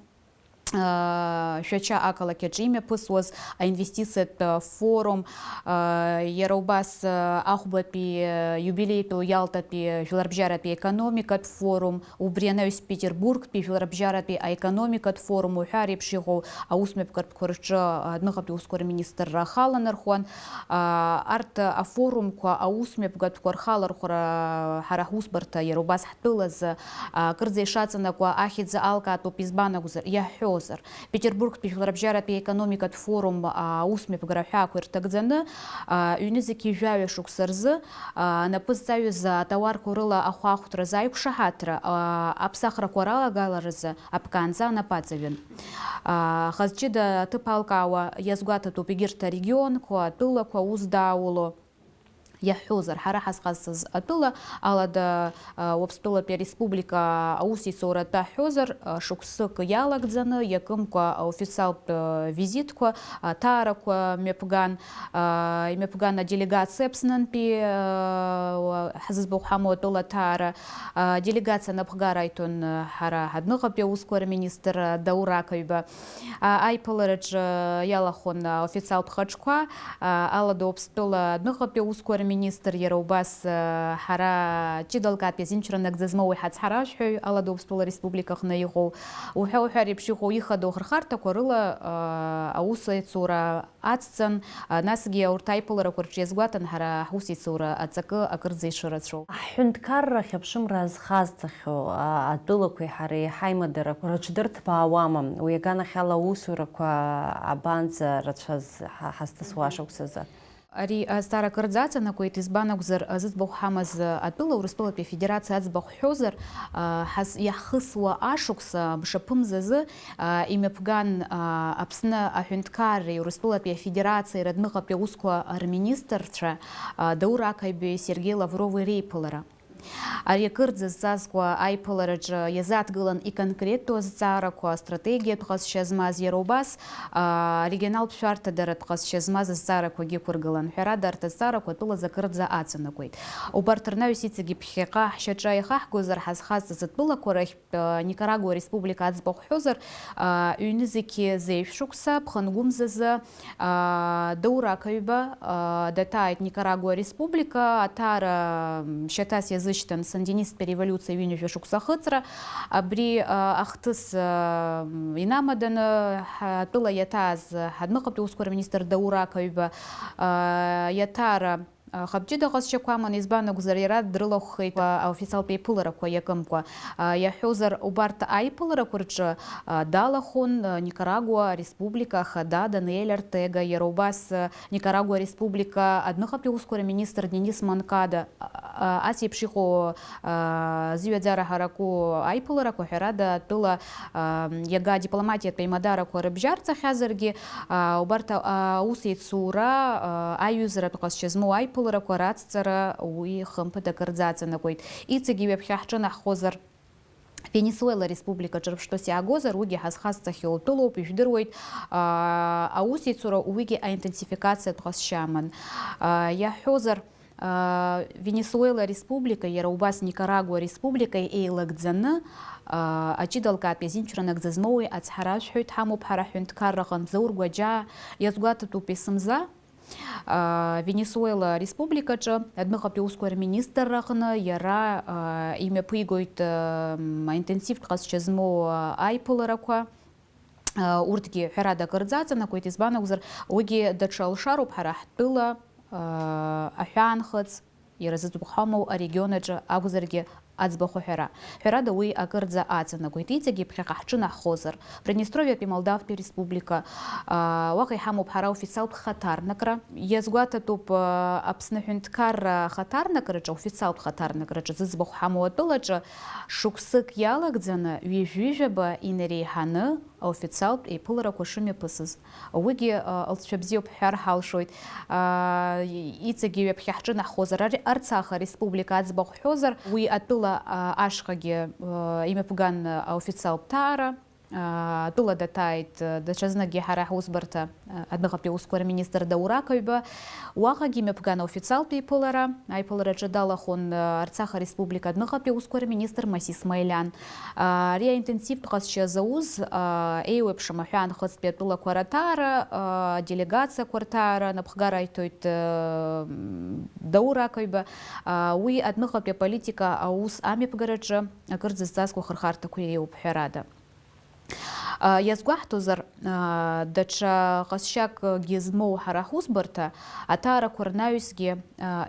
Шәача ақалақь аҿы имҩаԥысуаз аинвестициатә форум, иара убас ахәбатәи иубилеитәу Иалтатәи жәларбжьаратәи економикатә форум, убри анаҩс Петербургтәи жәларбжьаратәи аекономикатә форум уҳәа реиԥш иҟоу аусмҩаԥгатәқәа рҿы адәныҟатәи усқәа рминистрра ахы аланархәуан. Арҭ афорумқәа аусмҩаԥгатәқәа рхалархәра ҳара ҳусбарҭа иара убас ҳтәылазы акырӡа ишаҵанакуа ахьӡ алкаатәуп, избан акәзар, иаҳҳәозар, Петербургтәи жәларбжьаратәи аекономикатә форум аусмҩаԥгара ҳәаақәа ирҭагӡаны, ҩнызқьи жәаҩа шықәса рзы анапы зҵаҩыз атауарқәа рыла ахәаахәҭразы аиқәшаҳаҭра, аԥсахрақәа ралагаларазы аԥкаанӡа анапы аҵаҩын. Аха зҷыда аҭыԥ алкаауа иазгәаҭатәуп егьырҭ арегионқәа, атәылақәа аус даауло. Иаҳҳәозар, ҳара ҳазхазҵаз атәыла алада, а, Уаԥстәылатәи ареспублика аусеицура атәы ҳҳәозар, а, шықәсык иалагӡаны, иакымкәа аофициалтә, а, визитқәа, аҭаарақәа мҩаԥган, а, имҩаԥган аделегациа Аԥснынтәи, а, уа-, ҳзыӡбахә ҳамоу атәыла аҭаара, а, делегациа напхгара аиҭон, а, ҳара ҳадәныҟатәи аусқәа рминистр, а, Даур Ақаҩба. А, аиԥылараҿы иалахәын аофициалтә хаҿқәа, а, Алада Уаԥстәыла адәныҟатәи аусқәа рминистр, иара убас, а, ҳара ҷыдалкаатәи азинчра нагӡа змоу уи ҳацҳаражәҳәаҩ, Алада Уаԥстәыла Республика аҟны иҟоу, уҳәа-уҳәа реиԥш иҟоу ихадоу ахырхарҭақәа рыла, а, аус еицура ацҵан, а, насгьы урҭ аиԥыларақәа рҿы иазгәаҭан ҳара ҳусеицура аҵакы акырӡа ишырацәоу. Аҳәынҭқарра ахьыԥшымра азхазҵахьоу, а, атәылақәеи ҳареи ҳаимадарақәа рыҽдырҭбаауама? Уи аганахьала аусурақәа абанӡа рацәаз ҳа-, ҳазҭысуа ашықәсазы? Ари азҵаара акырӡа аҵанакуеит, избан акәзар, зыӡбахә ҳамаз атәыла, Урыстәылатәи Афедерациа аӡбахә ҳҳәозар, а, ҳаз-, иаҳхысуа ашықәс, а, мшаԥымзазы, а, имҩаԥган, а, Аԥсны аҳәынҭқарреи Урыстәылатәи Афедерациеи радәныҟатәи аусқәа рминистрцәа, а, Даур Ақаҩбеи Сергеи Лаврови реиԥылара. Ари акырӡа зҵазкуа аиԥылараҿы иазааҭгылан иконкретту азҵаарақәа, астратегиатә ҟазшьа змаз, иара убас, а, арегионалтә шәарҭадаратә ҟазшьа змаз азҵаарақәагьы ықәыргылан. Ҳәарада, арҭ азҵаарақәа атәылазы акырӡа аҵанакуеит. Убарҭ рнаҩс иҵегьы ԥхьаҟа ҳшьаҿа ихаҳгозар, ҳазхазҵаз атәылақәа рахьтә, а, Никарагуа Республика аӡбахә ҳҳәозар, а, ҩнызқьи зеижә шықәса, ԥхынгәымзазы, Даур Ақаҩба даҭааит Никарагуа Республика, аҭара шьаҭас иазышьҭан сандинисттә револиуциа ҩынҩажәа шықәса ахыҵра. Абри ахҭыс инамаданы ҳтәыла иаҭааз ҳадәныҟатәи аусқәа рминистр Даур Ақаҩба иаҭара Хабҷыда ҟазшьақәа аман, избан акәзар, иара дрылахәхеит аофициалтә еиԥыларақәа иакымкәа. Иаҳҳәозар, убарҭ аиԥыларақәа рҿы далахәын Никарагуа Республика Ахада Даниель Ортега, иара убас Никарагуа Республика адәныҟатәи аусқәа рминистр Денис Монкада. Ас еиԥш иҟоу зҩаӡара ҳараку аиԥыларақәа, ҳәарада, атәыла иага адипломатиатә аимадарақәа рыбжьарҵахьазаргьы, убарҭ аус еицура, аиҩызаратә ҟазшьа змоу аиԥыларақәа рацҵара уи хымԥада акырӡа аҵанакуеит. Иҵегьы ҩаԥхьа ҳҿынаҳхозар, Венесуела Республика ҿырԥштәыс иаагозар, уигьы ҳазхазҵахьоу атәылоуп, ижәдыруеит, аус еицура уигьы аинтенсификациатә ҟазшьа аман. Иаҳҳәозар, Венесуела Республикеи, иара убас Никарагуа Республикеи еилагӡаны, аҷыдалкаатәи азинчра нагӡа змоуи ацҳаражәҳәоит, ҳамоуп ҳара ҳҳәынҭқарраҟынтә Заур Гәаџьаа иазгәаҭатәуп есымза. Венесуела Республикаҿы адәныҟатәи аусқәа рминистрраҟны иара имҩаԥигоит аинтенсивтә ҟазшьа змоу аиԥыларақәа. Урҭгьы ҳәарада акырӡа аҵанакуеит, избан акәзар, уигьы даҽа алшароуп ҳара ҳтәыла аҳәаанхыҵ, иара зыӡбахә ҳамоу арегион аҿы акәзаргьы аӡбахә аҳәара. Ҳәарада, уи акырӡа аҵанакуеит. Иҵегьы ԥхьаҟа ҳҿынаҳхозар, Приднестровиатәи Молдавтәи Республика, уаҟа иҳамоуп ҳара официалтә хаҭарнакра. Иазгәаҭатәуп, Аԥсны аҳәынҭқарра хаҭарнакраҿы, официалтә хаҭарнакраҿы зыӡбахә ҳамоу атәылаҿы шықәсык иалагӡаны ҩажәижәаба инареиҳаны аофициалтә еиԥыларақәа шымҩаԥысыз. Уигьы, а, лҵшәа бзиоуп ҳҳәар ҳалшоит. А, и-, иҵегьы ҩаԥхьа ҳҿынаҳхозар, Ар-, Арцаха Республика аӡбахә ҳҳәозар, уи атәыла, а, ашҟагьы, а, имҩаԥган, а, официалтә ҭаара, а, атәыла даҭааит, а, даҽазныкгьы ҳара ҳусбарҭа, а, адәныҟатәи аусқәа рминистр Даур Ақаҩба, уаҟагьы имҩаԥган аофициалтә еиԥылара, аиԥылараҿы далахәын, а, Арцаха Республика адәныҟатәи аусқәа рминистр Масис Маилиан. Ари аинтенсивтә ҟазшьа зауз, еиуеиԥшым аҳәаанхыҵтәи атәылақәа раҭаара, аделегациақәа рҭаара напхгара иҭоит Даур Ақаҩба. Уи адәныҟатәи аполитика аус амҩаԥгараҿы акыр зызҵазкуа ахырхарҭақәа иреиуоуп ҳәарада. Иазгәаҳҭозар, даҽа ҟазшьакгьы змоу ҳара ҳусбарҭа, аҭаарақәа рнаҩсгьы,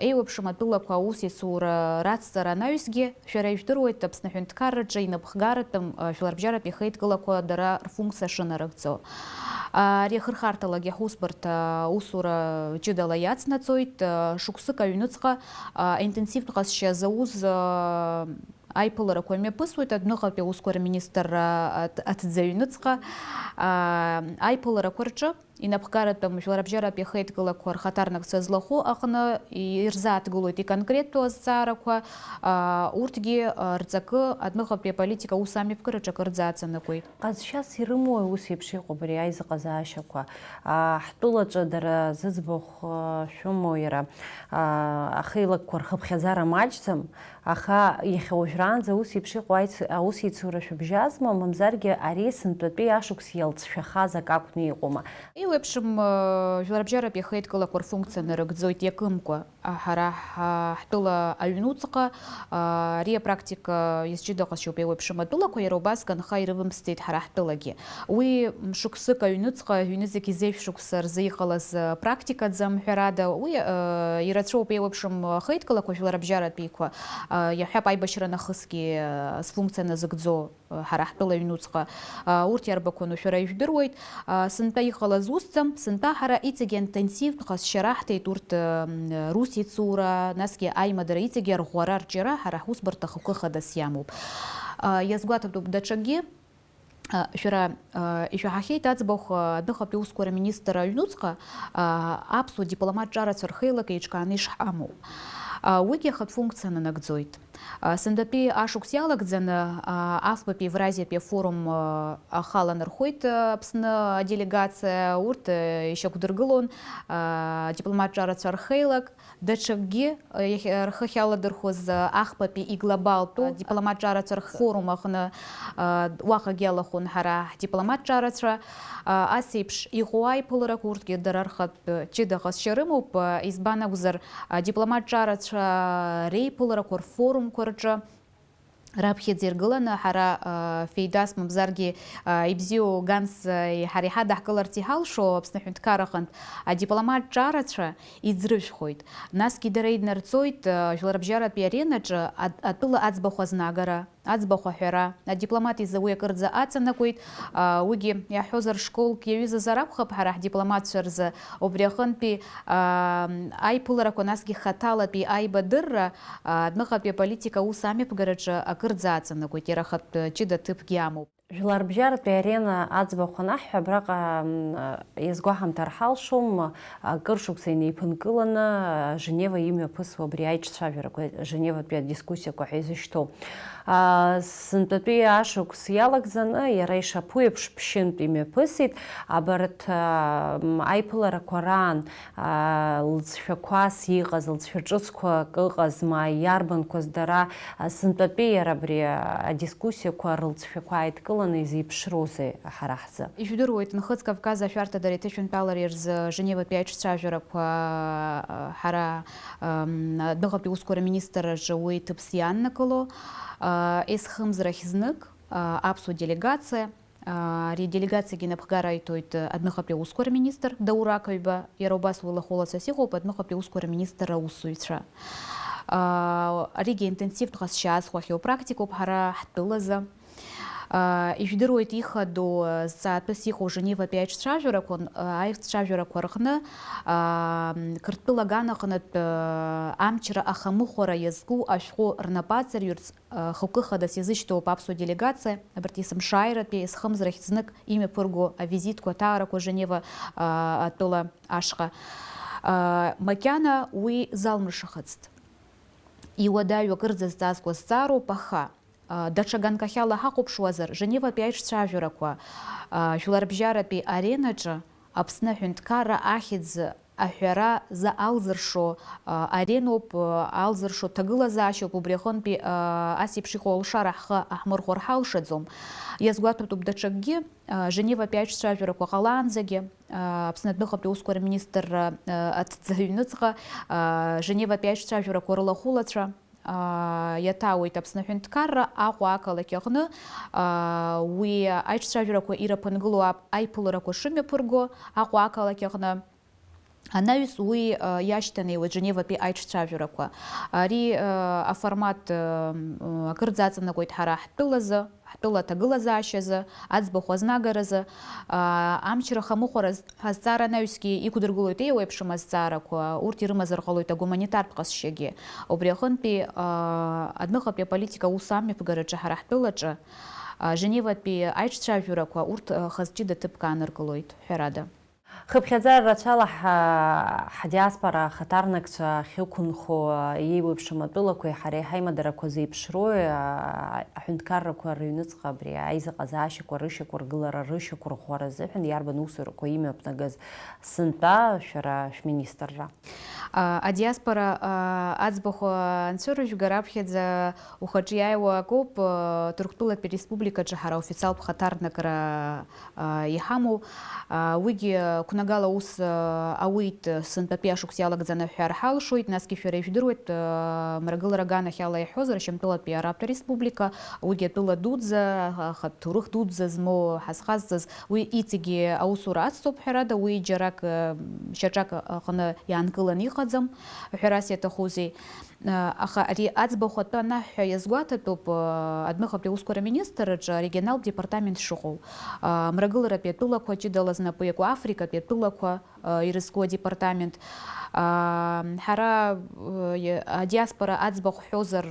еиуеиԥшым атәылақәа аусеицура рацҵара анаҩсгьы, шәара ижәдыруеит, Аԥсны аҳәынҭқарраҿы инапхгаратәым жәларбжьаратә иахеидкылақәа дара рфункциа шынарыгӡо. Ари ахырхарҭалагьы ҳусбарҭа усура ҷыдала иацнаҵоит, шықәсык аҩныҵҟа аинтенсивтә ҟазшьа зауз аиԥыларақәа мҩаԥысуеит адәныҟатәи аусқәа рминистрра аҭ-, аҭӡаҩныҵҟа. Аиԥыларақәа рҿы инапхгаратәым жәларбжьаратә иахеидкылақәа рхаҭарнакцәа злахәу аҟны ирзааҭгылоит иконкреттәу азҵаарақәа, урҭгьы рҵакы адәныҟатәи аполитика аус амҩаԥгараҿы акырӡа аҵанакуеит. Ҟазшьас ирымои ус еиԥш иҟоу абри аизыҟазаашьақәа? Ҳтәылаҿы дара зыӡбахә шәымоу иара, ахеилакқәа рхыԥхьаӡара маҷӡам? Аха иахьа уажәраанӡа ус еиԥш иҟоу аиц-, аусеицура шәыбжьазма, мамзаргьы ари сынтәатәи ашықәс иалҵшәахаз акы акәны иҟоума? Еиуеиԥшым, э, жәларбжьаратә иахеидкылақәа рфункциа нарыгӡоит иакымкәа, а, ҳара ҳа-, ҳтәыла аҩнуҵҟа, а, ари апрактика иазҷыда ҟазшьоуп еиуеиԥшым атәылақәа, иара убас ганха ирывымсӡеит ҳара ҳтәылагьы. Уи мшықәсык аҩныҵҟа, ҩнызқь зежә шықәса рзы иҟалаз, э, практикаӡам, ҳәарада, уи, э, ирацәоуп еиуеиԥшым ахеидкылақәа жәларбжьаратәиқәа, э, иаҳҳәап, аибашьра нахысгьы, э, зфункциа назыгӡо, э, ҳара ҳтәыла аҩнуҵҟа, э, урҭ иарбақәану шәара ижәдыруеит, э, сынтәа иҟалаз усӡам, сынтәа ҳара иҵегьы интенсивтә ҟазшьа раҳҭеит урҭ, э, м, русеицура, насгьы аимадара иҵегьы арӷәӷәара рҿиара ҳара ҳусбарҭа ахықәкы хадас иамоуп. Э, иазгәаҭатәуп даҽакгьы, Шәара ишәаҳахьеит аӡбахә адәныҟатәи усқәа рминистр аҩнуҵҟа аԥсуа дипломат ҿарацәа рхеилак еиҿкааны ишҳамоу. Уигьы ахатә функциа нанагӡоит. Сынтәатәи ашықәс иалагӡаны афбатәи Евразиатәи афорум ахала нырхоит Аԥсны аделегациа. Урҭ ишьақәдыргылон адипломат ҿарацәа рхеилак. Даҽакгьы, э, иахь-, рхы ахьаладырхәыз, э, ахԥатәи иглобалтәу, э, дипломат ҿарацәа рфорум аҟны, э, уаҟагь иалахәын ҳара ҳдипломат ҿарацәа. Э, ас еиԥш иҟоу аиԥыларақәа урҭгьы дара рхатә, э, ҷыда ҟазшьа рымоуп, э, избан акәзар, э, дипломат ҿарацәа реиԥыларақәа рфорумқәа рҿы Раԥхьаӡа иргыланы ҳара, а, феидас мамзаргьы, а, ибзиоу ганс, а, ҳара иҳадаҳкыларц иҳалшо Аԥсны аҳәынҭқарра аҟынтә адипломат ҿарацәа иӡрыжәхоит. Насгьы дара иднарҵоит, а, жәларбжьаратәи аренаҿы ат-, атәыла аӡбахә азнагара, аӡбахә аҳәара. Адипломат изы уи акырӡа аҵанакуеит, а, уигьы иаҳҳәозар школк иаҩызазар акәхап ҳара ҳдипломатцәа рзы, убри аҟынтәи, а, аиԥыларақәа, насгьы хаҭалатәи аибадырра, Адәныҟатәи аполитика аус амҩаԥгараҿы акырӡа аҵанакуеит, иара ахатә ҷыда ҭыԥгьы амоуп. Жәларбжьаратәи арена аӡбахә анаҳҳәа, абраҟа, м, иазгәаҳамҭар ҳалшом, акыр шықәса инеиԥынкыланы Женева имҩаԥысуа абри аиҿцәажәарақәа, Женеватәи адискуссиақәа ҳәа изышьҭоу. А, сынтәатәи ашықәс иалагӡаны иара ишаԥу еиԥш ԥшьынтә имҩаԥысит. Абарҭ, а, м, аиԥыларақәа раан, а, лҵшәақәас иҟаз, лҵшәа ҿыцқәак ыҟазма, иарбанқәаз дара, а, сынтәатәи иара абри, а, адискуссиақәа рылҵшәақәа ааидкыланы изеиԥшроузеи ҳара ҳзы? Ижәдыруеит, Нхыҵ Кавказ ашәарҭадареи аҭышәынтәалареи рзы Женеватәи аиҿцәажәарақәа, а, ҳара, ам, адәныҟатәи усқәа рминистрраҿы уи ҭыԥс ианнакыло, а, есхымзрахь знык, а, аԥсуа делегациа, а, ари аделегациагьы инапхгара иҭоит адәныҟатәи аусқәа рминистр Даур Ақаҩба, иара убас уи лахәылацәас иҟоуп адәныҟатәи аусқәа рминистр аусзуҩцәа. А, аригьы интенсивтә ҟазшьа азхәахьоу практикоуп ҳара ҳтәылазы. А, ижәдыруеит, ихадоу, а, зҵаатәыс иҟоу Женеватәи аиҿцәажәарақәа, а, аиҿцәажәарақәа рҟны, а, м, Қырҭтәыла аганаҟнытә, а, амчра ахамыхәара иазку ашәҟәы рнапы аҵарҩырц, а, хықәкы хадас иазышьҭоуп аԥсуа делегациа, абарҭ есымшааиратәи есхымзрахь знык имҩаԥырго авизитқәа, аҭаарақәа Женева, а, атәыла ашҟа. А, макьана уи залмыршахыцт. Иуадаҩу акырӡа зҵазкуа зҵаароуп, аха, а, даҽа ганкахьала ҳахәаԥшуазар, Женеватәи аиҿцәажәарақәа, а, жәларбжьаратәи аренаҿы Аԥсны аҳәынҭқарра ахьӡ аҳәара за алзыршо, а, ареноуп, а, алзыршо ҭагылазаашьоуп, убри аҟынтәи, а, ас еиԥш иҟоу алшара ҳхы аҳмырхәар ҳалшаӡом. Иазгәаҭатәуп даҽакгьы, а, Женеватәи аиҿцәажәарақәа ҟалаанӡагьы, а, Аԥсны адәныҟатәи аусқәа рминистрра, а, аҭҵаҩныҵҟа, а, Женеватәи аиҿцәажәарақәа рылахәылацәа, а, иаҭаауеит Аԥсны аҳәынҭқарра Аҟәа ақалақь аҟны, а, уи аиҿцәажәарақәа ираԥынгылоу ап-, аиԥыларақәа шымҩаԥырго Аҟәа ақалақь аҟны. Анаҩс уи, а, иашьҭанеиуеит Женеватәи аиҿцәажәарақәа. Ари, а, аформат, а, м, акырӡа аҵанакуеит ҳара ҳтәылазы, ҳтәыла аҭагылазаашьазы, аӡбахә азнагаразы, а, амчра хамыхәараз ҳазҵаара анаҩсгьы иқәдыргылоит еиуеиԥшым азҵаарақәа, урҭ ирымазар ҟалоит агуманитартә ҟазшьагьы. Убри аҟынтәи, а, адәныҟатәи аполитика аус амҩаԥгараҿы ҳара ҳтәылаҿы, а, Женеватәи аиҿцәажәарақәа урҭ, а, хаз ҷыда ҭыԥк ааныркылоит, ҳәарада. Хыԥхьаӡара рацәала ҳа-, ҳдиаспора ахаҭарнакцәа ахьықәынхо еиуеиԥшым атәылақәеи ҳареи ҳаимадарақәа зеиԥшроуи, а, аҳәынҭқаррақәа рыҩныҵҟа абри аизыҟазаашьақәа рышьақәыргылара, рышьақәырӷәӷәара азыҳәан иарбан усурақәа имҩаԥнагаз сынтәа шәара шәминистрра? А, адиаспора, а, аӡбахә анцәырыжәга раԥхьаӡа ухаҿы иааиуа акоуп, а, Ҭырқәтәылатәи республикаҿы ҳара официалтә хаҭарнакра, а, иҳамоу. А, уигьы, а, қәнагала аус, а, ауит, а, сынтәатәи ашықәс иалагӡаны ҳҳәар ҳалшоит, насгьы шәара ижәдыруеит, а, мрагылара аганахьала иаҳҳәозар, Шьамтәылатәи Араптә Республика, уигьы атәыла дуӡӡа, а, ахатә ҭоурых дуӡӡа змоу ҳазхазҵаз, уи иҵегьы аусура ацҵоуп, ҳәарада, уи џьарак, а, шьаҿак аҟны иаанкыланы иҟаӡам, ҳәарас иаҭахузеи. Аха ари аӡбахә атәы анаҳҳәа иазгәаҭатәуп, адәныҟатәи аусқәа рминистрраҿы арегионалтә департамент шыҟоу, мрагыларатәи атәылақәа ҷыдала знапы иаку Африкатәи атәылақәа ирызку адепартамент. Ҳара адиаспора аӡбахә ҳҳәозар,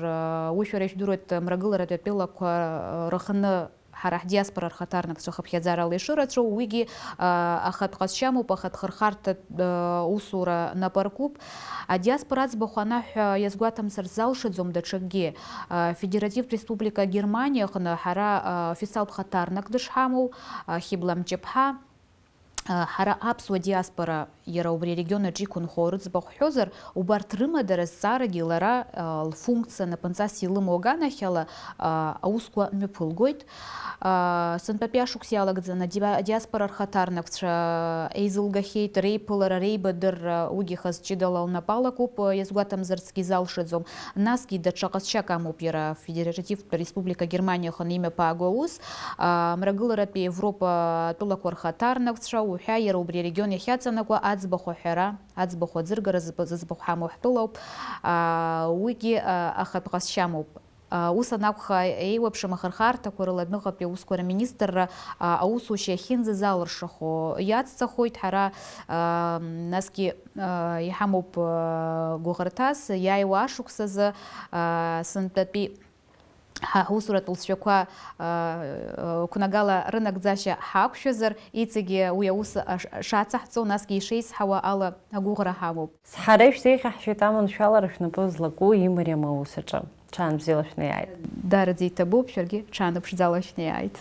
уи шәара ижәдыруеит, мрагыларатәи атәылақәа рҟны ҳара ҳдиаспора рхаҭарнакцәа хыԥхьаӡарала ишырацәоу, уигьы, а, ахатә ҟазшьамоуп, ахатә хырхарҭатә, а, усура напы аркуп. Адиаспора аӡбахә анаҳҳәа иазгәаҭамзар залшаӡом даҽакгьы. А, Федеративтә Республика Германиа аҟны ҳара, а, официалтә хаҭарнак дышҳамоу, а, Хьыбла Мҷыԥҳа, а, ҳара аԥсуа диаспора иара убри арегион аҿы иқәынхо рыӡбахә ҳҳәозар, убарҭ рымадара зҵаарагьы лара, а, лфункциа напынҵас илымоу аганахьала, а, аусқәа мҩаԥылгоит. А, сынтәатәи ашықәс иалагӡаны ади-, адиаспора рхаҭарнакцәа еизылгахьеит, реиԥылара, реибадырра, уигьы хаз ҷыдала лнапы алакуп, а, иазгәаҭамзарцгьы залшаӡом. Насгьы даҽа ҟазшьак амоуп иара Федеративтә Республика Германиа аҟны имҩаԥааго аус, а, мрагыларатәи Европа атәылақәа рхаҭарнакцәа, уҳәа иара убри арегион иахьаҵанакуа аӡбахә аҳәара, аӡбахә аӡыргара зыб-, зыӡбахә ҳамоу ҳтәылоуп. А, уигьы, а, ахатә ҟазшьамоуп. А, ус анакәха, еиуеиԥшым ахырхарҭақәа рыла адәныҟатәи аусқәа рминистрра, а, аусушьа ахьынӡазалыршахо иацҵахоит. Ҳара, а, насгьы, а, иҳамоуп, а, гәыӷырҭас, иааиуа ашықәсазы, а, сынтәатәи ҳа ҳусуратә лҵшәақәа, а, а, қәнагала рынагӡашьа ҳақәшәазар, иҵегьы уи аус аш-, шацаҳҵо, насгьы ишеизҳауа ала агәыӷра ҳамоуп. Ҳара ишәзеиӷьаҳшьеит аманшәалара шәнапы злаку имариам аус аҿы. Ҽаанбзиала шәнеиааит. Даараӡа иҭабуп, шәаргьы ҽаанԥшӡала шәнеиааит.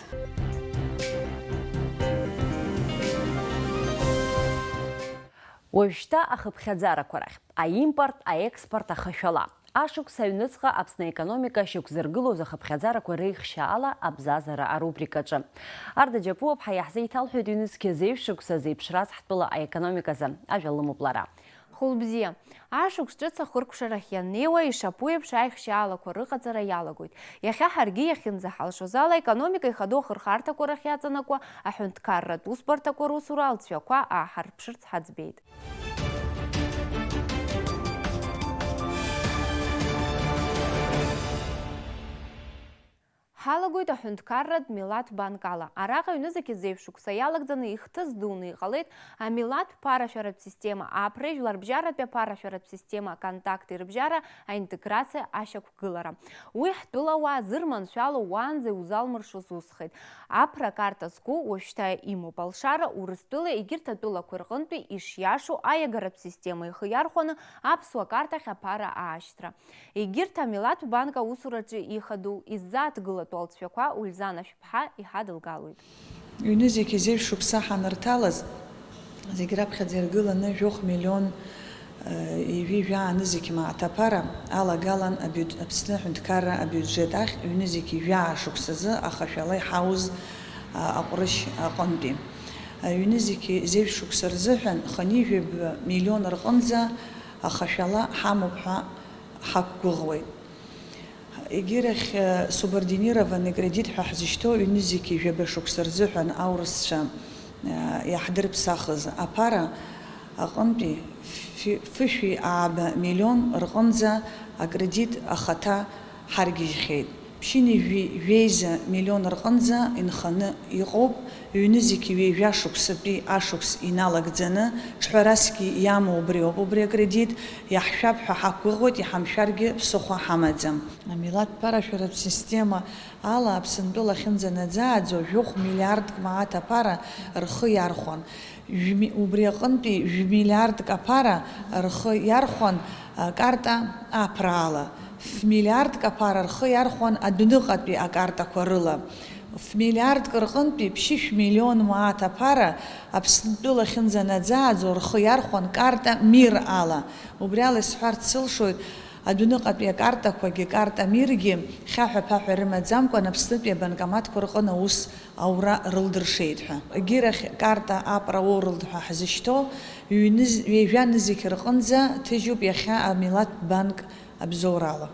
Уажәшьҭа ахыԥхьаӡарақәа рахь, аимпорт, аекспорт ахашәала. Ашықәс аҩныҵҟа Аԥсны аекономика шьақәзыргылоз ахыԥхьаӡарақәа реихшьаала абзазара арубрикаҿы. Арда Џьапуаԥҳа иаҳзеиҭалҳәоит ҩнызқьи зеижә шықәса зеиԥшраз ҳтәыла аекономиказы. Ажәа лымоуп лара. Хәылбзиа. Ашықәс ҿыц ахыркәшарахь ианнеиуа, ишаԥу еиԥш аихшьаалақәа рыҟаҵара иалагоит. Иахьа ҳаргьы иахьынӡаҳалшоз ала, аекономика ихадоу ахырхарҭақәа рахь иаҵанакуа аҳәынҭқарратә усбарҭақәа русура алҵшәақәа ааҳарԥшырц ҳаӡбеит. Ҳалагоит аҳәынҭқарратә Милаҭ банк ала. Араҟа ҩнызқьи зеижә шықәса иалагӡаны ихҭыс дуны иҟалеит амилаҭ ԥарашәаратә система аԥра, жәларбжьаратәи аԥарашәаратә система аконтакти рыбжьара аинтеграциа ашьақәгылара. Уи ҳтәылауаа зырманшәало уаанӡа иузалмыршоз усхеит. Аԥра акарта зку уажәшьҭа имоуп алшара Урыстәыла егьырҭ атәылақәа рҟынтәи ишиашоу аиагаратә система ихы иархәаны аԥсуа карҭахь аԥара аашьҭра. Егьырҭ амилаҭ банк аусураҿы ихадоу иззааҭгылатәу алҵшәақәа Ульзана Шәыԥҳа иҳадылгалоит. Ҩнызқьи зеижә шықәса ҳанырҭалаз, зегь раԥхьаӡа иргыланы жәохә миллион ҩажәи жәаа нызқь мааҭ аԥара алагалан абиуџ-, Аԥсны аҳәынҭқарра абиуџьет ахь ҩнызқьи жәаа шықәсазы ахашәала иҳауз, а, аҟәрышь аҟынтәи. Ҩнызқьи зеижә шықәса рзыҳәан хынҩажәи жәаба миллион рҟынӡа ахашәала ҳамоуп ҳәа ҳақәгәыӷуеит. Егьирахь, э, субординированный кредит ҳәа ҳзышьҭоу ҩнызқьи жәаба шықәса рзыҳәан аурысцәа, э, иаҳдырԥсахыз аԥара аҟынтәи фи-, фышәи ааба миллион рҟынӡа акредит ахаҭа ҳаргьежьхьеит. Ԥшьынҩажәи жәеиза миллион рҟынӡа инханы иҟоуп. Ҩнызқьи ҩажәа шықәсатәи ашықәс иналагӡаны, ҿҳәарасгьы иамоу убриоуп, убри акредит иаҳшәап ҳәа ҳақәгәыӷуеит, иҳамшәаргьы ԥсыхәа ҳамаӡам. Амилаҭ ԥарашәаратә система ала Аԥсынтәыла ахьынӡанаӡааӡо жәохә миллиардк мааҭ аԥара рхы иархәон. Жәми-, убри аҟынтәи жәмиллиардк аԥара рхы иархәон акарта аԥраала. Фмиллиардк аԥара рхы иархәон адәныҟатәи акартақәа рыла. Фмиллиардк рҟынтәи ԥшьышә миллион мааҭ аԥара Аԥсынтәыла ахьынӡанаӡааӡо рхы иархәон карта Мир ала. Убри ала исҳәарц сылшоит, адәныҟатәи акартақәагьы, карта Миргьы хьаҳәа-ԥаҳәа рымаӡамкәан Аԥснытәи абанкоматқәа рҟын аус аура рылдыршеит ҳәа. Егьирахь карта Апра Уорлд ҳәа ҳзышьҭоу ҩныз-, ҩажәа нызқь рҟынӡа ҭыжьуп иахьа амилаҭтә банк абзоурала.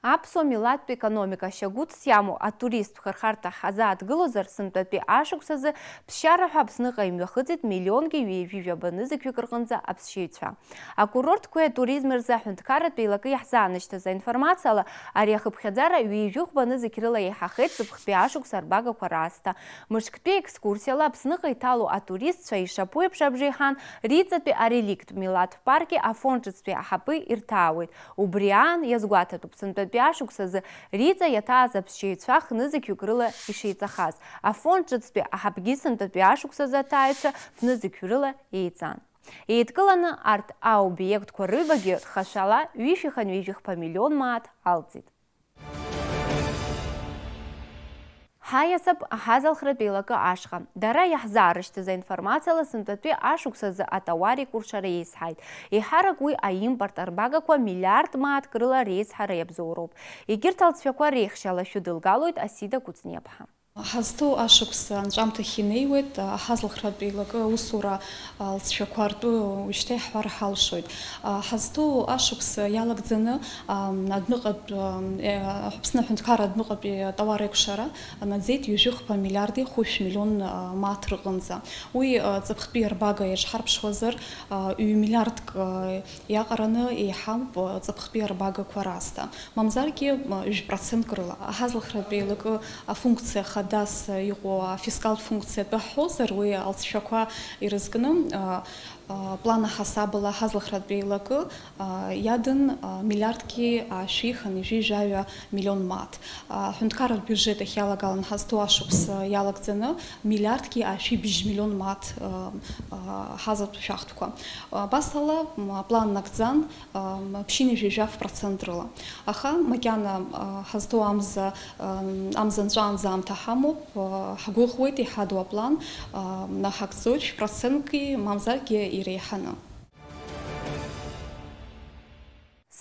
Аԥсуа милаҭтә економика шьагәыҭс иамоу атуристтә хырхарҭа ҳазааҭгылозар, сынтәатәи ашықәсазы ԥсшьара ҳәа Аԥсныҟа имҩахыҵит миллионки ҩажәи жәаба нызқьҩык рҟынӡа аԥсшьаҩцәа. Акурортқәеи атуризми рзы аҳәынҭқарратә еилакы иаҳзаанашьҭыз аинформациала, ари ахыԥхьаӡара ҩажәи хәба нызқь рыла еиҳахеит ҵыԥхтәи ашықәс арбагақәа раасҭа. Мышктәи екскурсиала Аԥсныҟа иҭало атуристцәа ишаԥу еиԥш абжеиҳан Риҵатәи ареликттә милаҭтә парки Афон ҿыцтәи аҳаԥы ирҭаауеит. Убри аан, иазгәаҭатәуп, сынтәатәи ашықәсазы Риҵа иаҭааз аԥсшьаҩцәа хнызқьҩык рыла ишеиҵахаз. Афон ҿыцтәи аҳаԥгьы сынтәатәи ашықәсазы аҭааҩцәа фнызқьҩык рыла еиҵан. Еидкыланы арҭ аобиектқәа рыҩбагьы рхашәала ҩышәи хынҩажәи хԥа миллион мааҭ алҵит. Ҳаиасып аҳазалхратә еилакы ашҟа. Дара иаҳзаарышьҭыз аинформациала сынтәатәи ашықәсазы атауар икәыршара еизҳаит. Еиҳарак уи аимпорт арбагақәа миллиард мааҭк рыла реизҳара иабзоуроуп. Егьырҭ алҵшәақәа реихшьала шәыдылгалоит Асида Кәыҵниаԥҳа. Ҳазҭоу ашықәс анҵәамҭахь инеиуеит, аҳазалхратә еилакы аусура алҵшәақәа ртәы уажәшьҭа иаҳҳәар ҳалшоит. Ҳазҭоу ашықәс иалагӡаны, адәныҟатә, Аԥсны аҳәынҭқарра адәныҟатәи атауар еикәшара наӡеит ҩажәи хԥа миллиарди хәышә миллион мааҭ рҟынӡа. Уи ҵыԥхтәи арбага иаҿҳарԥшуазар, ҩ-миллиардк иаҟараны еиҳауп ҵыԥхтәи арбагақәа раасҭа. Мамзаргьы, м, жәпроцентк рыла. Аҳазалхратә еилакы афункциа хадас иҟоу афискалтә функциа атәы ҳҳәозар, уи алҵшәақәа ирызкны, а, План аҳасабала ҳазлахратә еилакы иадын миллиардки аашәи хынҩажәи жәаҩа миллион мааҭ. Аҳәынҭқарратә биуџьет ахь иалагалан ҳазҭоу ашықәс иалагӡаны миллиардки аашәи быжь миллион мааҭ ҳазатәу шәахтәқәа. Абас ала, аплан нагӡан ԥшьынҩажәи жәаф процент рыла. Аха макьана ҳазҭоу амза, амза нҵәаанӡа аамҭа ҳамоуп, ҳгәыӷуеит, иҳадоу аплан наҳагӡоит, шә-процентки мамзаргьы иреиҳаны.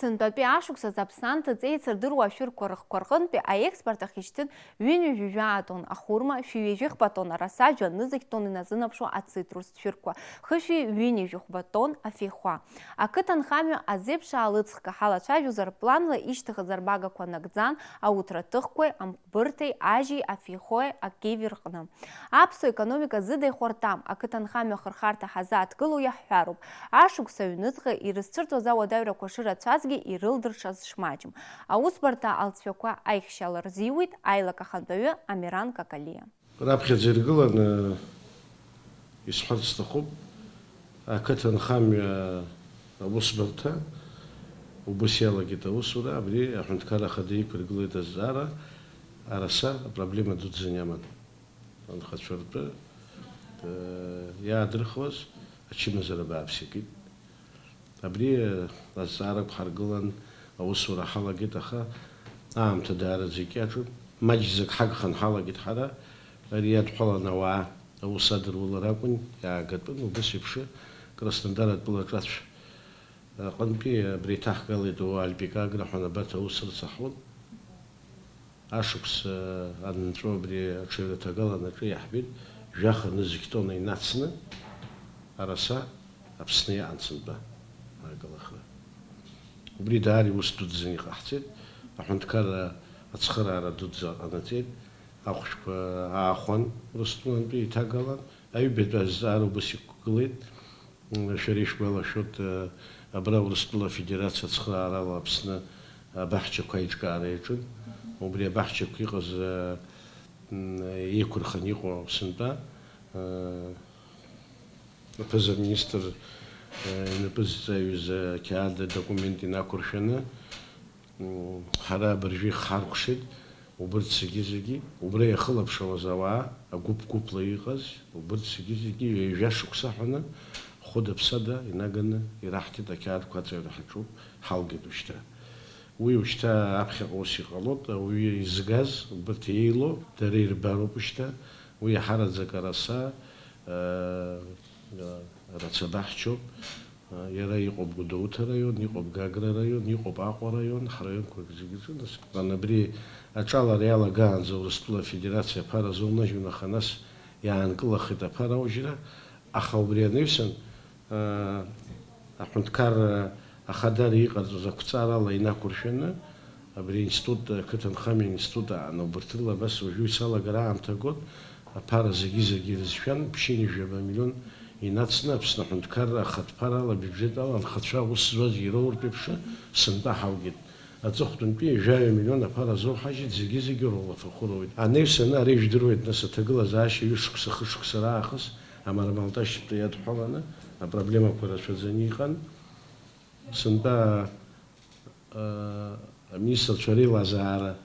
Сынтәатәи ашықәсазы Аԥсны анҭыҵ еицырдыруа ашәырқәа рыхқәа рҟынтәи аекспорт ахь ишьҭын ҩынҩажәи жәаа тонн ахәырма, шәи ҩажәи хԥа тонн араса, жәанызқь тонн иназынаԥшуа ацитрустә шәырқәа, хышәи ҩынҩажәи хәба тонн афеихәа. Ақыҭанхамҩа азеиԥш аалыҵхга ҳалацәажәозар, планла ишьҭыхыз арбагақәа нагӡан, ауҭраҭыхқәеи, амҟәбырҭеи, ажьи, афеихәеи, акеви рҟны. Аԥсуа економика зыда ихәарҭам, ақыҭанхамҩа ахырхарҭа ҳазааҭгылоу иаҳҳәароуп. Ашықәс аҩныҵҟа ирызцәырҵуаз ауадаҩрақәа шырацәазгьы ирылдыршаз шмаҷым. Аусбарҭа алҵшәақәа аихшьала рзиуит аилак ахантәаҩы Амиран Какалиа. Раԥхьаӡа иргыланы исҳәарц сҭахуп, ақыҭанхамҩа аусбарҭа убыс иалагеит аусура, абри аҳәынҭқарра ахада иқәиргылеит азҵаара, араса апроблема дуӡӡаны иаман. Анхацәа ртәы, э, иаадырхуаз ачымазара бааԥс икит. Абри, э, азҵаарақәа ҳаргылан, аусура ҳалагеит, аха аамҭа даараӡа икьаҿын. Маҷӡак ҳагхан ҳалагеит ҳара, ари иадҳәалан ауаа аус адырулар акәын, иаагатәын, убас еиԥш Краснодар атәылаҿацә аҟынтәи абри иҭаҳгалеит, уа Альпика Агро ҳәа набат аус рыцаҳауан. Ашықәс, э, анынҵәо абри аҽаҩра ҭагалан аҿы иаҳбеит, жәаха нызқь тонна инацны араса Аԥсны иаан сынтәа агалахра. Убри даара иус дуӡӡаны иҟаҳҵеит, аҳәынҭқарра ацхыраара дуӡӡа ҟанаҵеит, ахәшәқәа аахәан Урыстәылантәи иҭагалан, аҩбатәи азҵаара убас иқәгылеит. Шәара ишәгәалашәоит, абра Урыстәыла Афедерациа ацхыраарала Аԥсны абаҳчақәа аиҿкаара иаҿын. Убри абаҳчақәа иҟаз, еиқәырханы иҟоу сынтәа, аԥыза-министр инапы зҵаҩыз ақьаад адокумент инақәыршәаны, М, ҳара абыржәы ихҳаркәшеит убырҭ зегьы-зегьы, убра иахылаԥшуаз ауаа, агәыԥ-гәыԥла иҟаз, убырҭ зегьы-зегьы ҩажәа шықәса ҳәаны, хәыда-ԥсада инаганы ираҳҭеит, ақьаадқәа аҵаҩра ҳаҿуп, ҳалгеит ушьҭа. Уи ушьҭа аԥхьаҟа ус иҟалоит, ауаҩы изгаз, убырҭ еилоу, дара ирбароуп ушьҭа, уи иаҳараӡак араса, э, э, рацәа баҳчоуп. Иара иҟоуп Гәдоуҭа араион, иҟоуп Гагра араион, иҟоуп Аҟәа араион, ҳраионқәагь зегьы рҿы, нас, абри аҿалара иалагаанӡа Урыстәыла Афедерациа аԥара азоунажьуан, аха нас иаанкылахеит аԥара аужьра, аха убри анаҩсан, аа, аҳәынҭқарра ахадара иҟарҵоз ақәҵарала инақәыршәаны, абри аинститут, ақыҭанхамҩа институт аан, убарҭ рыла абас уажәы исалагар аамҭа гот, аԥара зегьы-зегьы ирызшәан, ԥшьынҩажәаба миллион инацны Аԥсны аҳәынҭқарра ахатә ԥарала, абиуџьет ала анхацәа аус зуаз ироуртә еиԥш сынтәа ҳалгеит. Аҵыхәтәантәи жәаҩа миллион аԥара азоуҳажьит, зегьы-зегьы рулафахәы роуеит. Анаҩс ана ара ижәдыруеит, нас, аҭагылазаашьа ҩышықәса, хышықәса раахыс амармалташьтәа иадҳәаланы апроблемақәа рацәаӡаны иҟан. Сынтәа Аминистрцәа реилазаара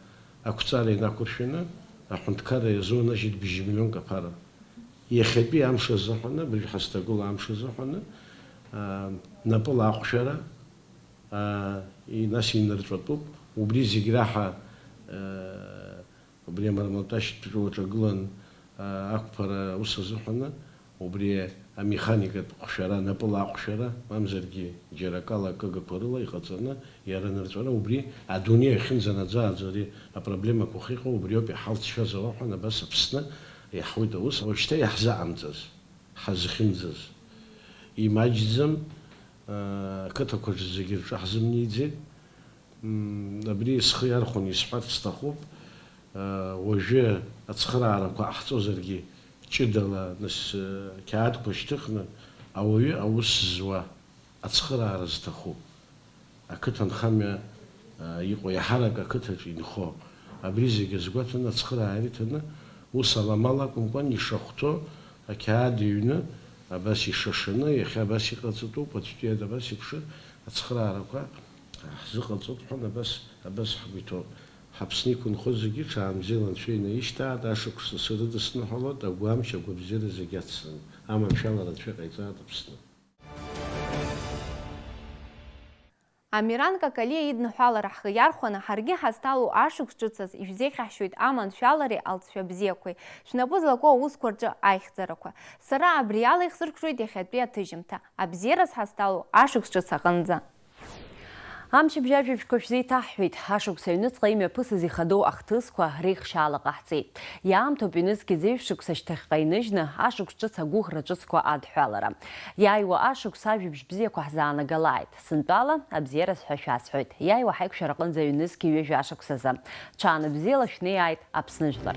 ақәҵара инақәыршәаны, аҳәынҭқарра иазунажьит быжь миллионк аԥара. Иахьатәи амш азыҳәаны, абыржә ҳазҭагылоу амш азыҳәаны, аа, напыла аҟәшәара, аа, и-, нас инырҵәатәуп. Убри зегь раҳа, аа, Убри амармалташьтә уаҿагылан, аа, ақәԥара аус азыҳәаны, убри амеханикатә ҟәшәара, напыла аҟәшәара, мамзаргьы џьара акала акыгақәа рыла иҟаҵаны, иара нырҵәара, убри адунеи ахьынӡанаӡааӡо ари апроблемақәа ахьыҟоу убриоуп иҳалҵшәаз ауаҳәан, абас Аԥсны иаҳуеит аус, уажәшьҭа иаҳзаҟамҵаз, ҳазхьымӡаз, имаҷӡам, аа, ақыҭақәа зегьы рҿы ҳзымнеиӡеит. Мм, абри схы иархәаны исҳәарц сҭахуп. Уажәы ацхыраарақәа ҟаҳҵозаргьы, ҷыдала, нас, қьаадқәа шьҭыхны, ауаҩы аус зуа ацхыраара зҭаху, ақыҭанхамҩа иҟоу, иаҳарак ақыҭаҿы инхо, абри зегьы азгәаҭаны, ацхыраара иҭаны, ус аламала акәымкәан, ишахәҭоу ақьаад иҩны, Абас ишашаны, иахьа абас иҟаҵатәуп, аӡәтәи ада абас иԥшыр, ацхыраарақәа ҳзыҟаҵоит ҳәа абас, абас ҳгәы иҭоуп. Ҳаԥсны иқәынхо зегьы ҽаанбзиала Анцәа инаишьҭааит, ашықәс асы рыдысныҳәалоит, агәамч, агәабзиара зегьы ацҵаны, аманшәалара Анцәа иҟаиҵааит Аԥсны. Амиран Какалиа идныҳәалара ҳхы иархәаны, ҳаргьы ҳазҭалу ашықәс ҿыцаз ишәзеиӷьаҳшьоит аманшәалареи алҵшәа бзиақәеи, шәнапы злаку аусқәа рҿы аихьӡарақәа. Сара абриала ихсыркәшоит иахьатәи аҭыжьымҭа, абзиараз ҳазҭалу ашықәс ҿыц аҟынӡа. Амчыбжь ажәабжьқәа шәзеиҭаҳҳәеит, ашықәс аҩныҵҟа имҩаԥысыз ихадоу ахҭысқәа реихшьаала ҟаҳҵеит. Иаамҭоуп ҩнызқьи зеижә шықәса шьҭахьҟа иныжьны, ашықәс ҿыц агәыӷра ҿыцқәа адҳәалара. Иааиуа ашықәс ажәабжь бзиақәа ҳзаанагалааит, сынтәала абзиараз ҳәа шәасҳәоит, иааиуа ҳаиқәшәараҟынӡа ҩнызқьи ҩажәа шықәсазы. Ҽаанбзиала шәнеиааит Аԥсны жәлар.